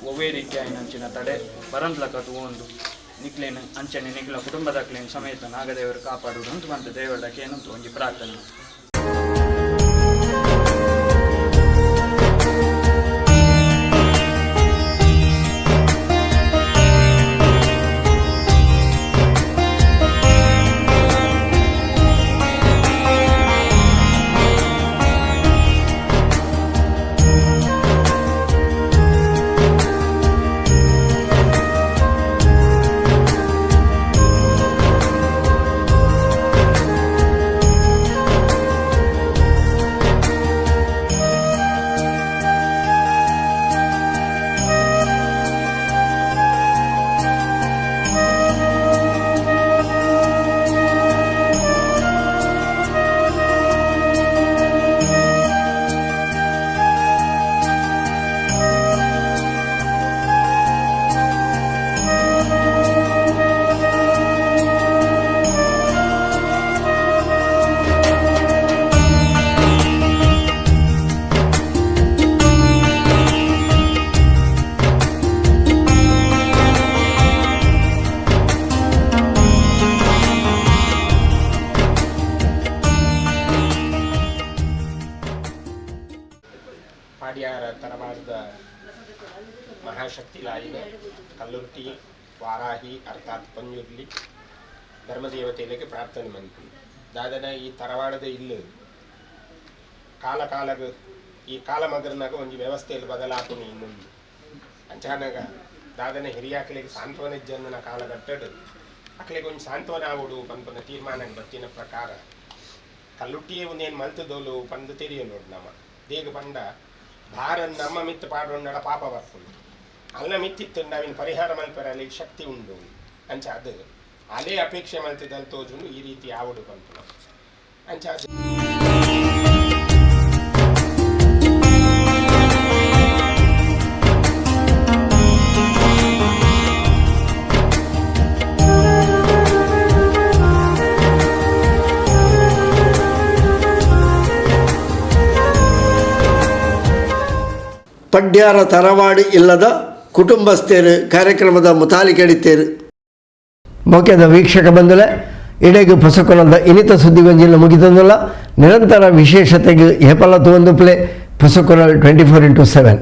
ಒವ್ವೇ ರೀತಿಯ ಅಂಚಿನ ತಡೆ ಬರಂದ್ಲಕ ತೂವೊಂದು ನಿಕ್ಲೇನು ಅಂಚನೆ ನಿಕ್ಲ ಕುಟುಂಬದಕ್ಲೇನು ಸಮೇತ ನಾಗದೇವರು ಕಾಪಾಡುವುದು ಅಂತ ಬಂತ ದೇವರಕ್ಕೆ ಏನಂತ ಒಂಜಿ ಪ್ರಾರ್ಥನೆ. ಪಾಡ್ಯಾರ ತರವಾಡದ ಮಹಾಶಕ್ತಿಲಾಯಿನ ಕಲ್ಲುರ್ಟಿ ವಾರಾಹಿ ಅರ್ಥಾತ್ ಪಂಜುರ್ಲಿ ಧರ್ಮದೇವತೆಗಳಿಗೆ ಪ್ರಾರ್ಥನೆ ಮಂತ್ರಿ ದಾದನ ಈ ತರವಾಡದ ಇಲ್ಲು ಕಾಲ ಕಾಲಗ ಈ ಕಾಲ ಮಗರ್ನಾಗ ಒಂದು ವ್ಯವಸ್ಥೆಯಲ್ಲಿ ಬದಲಾಪುಣಿ ಇನ್ನೊಂದು ಅಂಚಾನಾಗ ದಾದನ ಹಿರಿಯಾಕ್ಲಿಗೆ ಸಾಂತ್ವನ ಜನ್ಮನ ಕಾಲಗಟ್ಟಡು ಅಕ್ಲಿಗೆ ಒಂದು ಸಾಂತ್ವನ ಆವಡು ಪನ್ಪನ ತೀರ್ಮಾನಕ್ಕೆ ಬತ್ತಿನ ಪ್ರಕಾರ ಕಲ್ಲುಟ್ಟಿಯೇ ಒಂದೇನು ಮಲ್ತದೋಲು ಪಂದು ತೆರಿಯ ನೋಡು ನಮ್ಮ ದೇಗ ಪಂಡ ಭಾರ ನಮ್ಮ ಮಿತ್ತು ಪಾಡೊಂಡಡ ಪಾಪ ಬರ್ಪುಂಡು ಅಲ್ಲ ಮಿತ್ತಿತ್ತು ನಾವಿನ ಪರಿಹಾರ ಮಲ್ಪೆರ ಅಲ್ಲಿ ಶಕ್ತಿ ಉಂಡು ಅಂಚ ಅದು ಅಲೇ ಅಪೇಕ್ಷೆ ಮಲ್ತಿದ್ದಲ್ಲಿ ತೋಜುಂಡು ಈ ರೀತಿ ಆವಡು ಪನ್ಪುನ ಅಂಚ ಅದು. ಪಡ್ಯಾರ ತರವಾಡು ಇಲ್ಲದ ಕುಟುಂಬಸ್ಥರು ಕಾರ್ಯಕ್ರಮದ ಮುತಾಲಿಕೆಡಿತ್ತೇರು. ಮೋಕೆದ ವೀಕ್ಷಕ ಬಂಧುಲೆ, ಇಡೆಗ್ ಪೊಸಕೊಲದ ಇನಿತ ಸುದ್ದಿಗೊಂಜಿಲ್ಲ ಮುಗಿತಂದುಲ್ಲ. ನಿರಂತರ ವಿಶೇಷತೆಗೆ ಹೇಪಲ ಒಂದು ಪ್ಲೇ ಪೊಸಕೊಲಲ್ 24x7.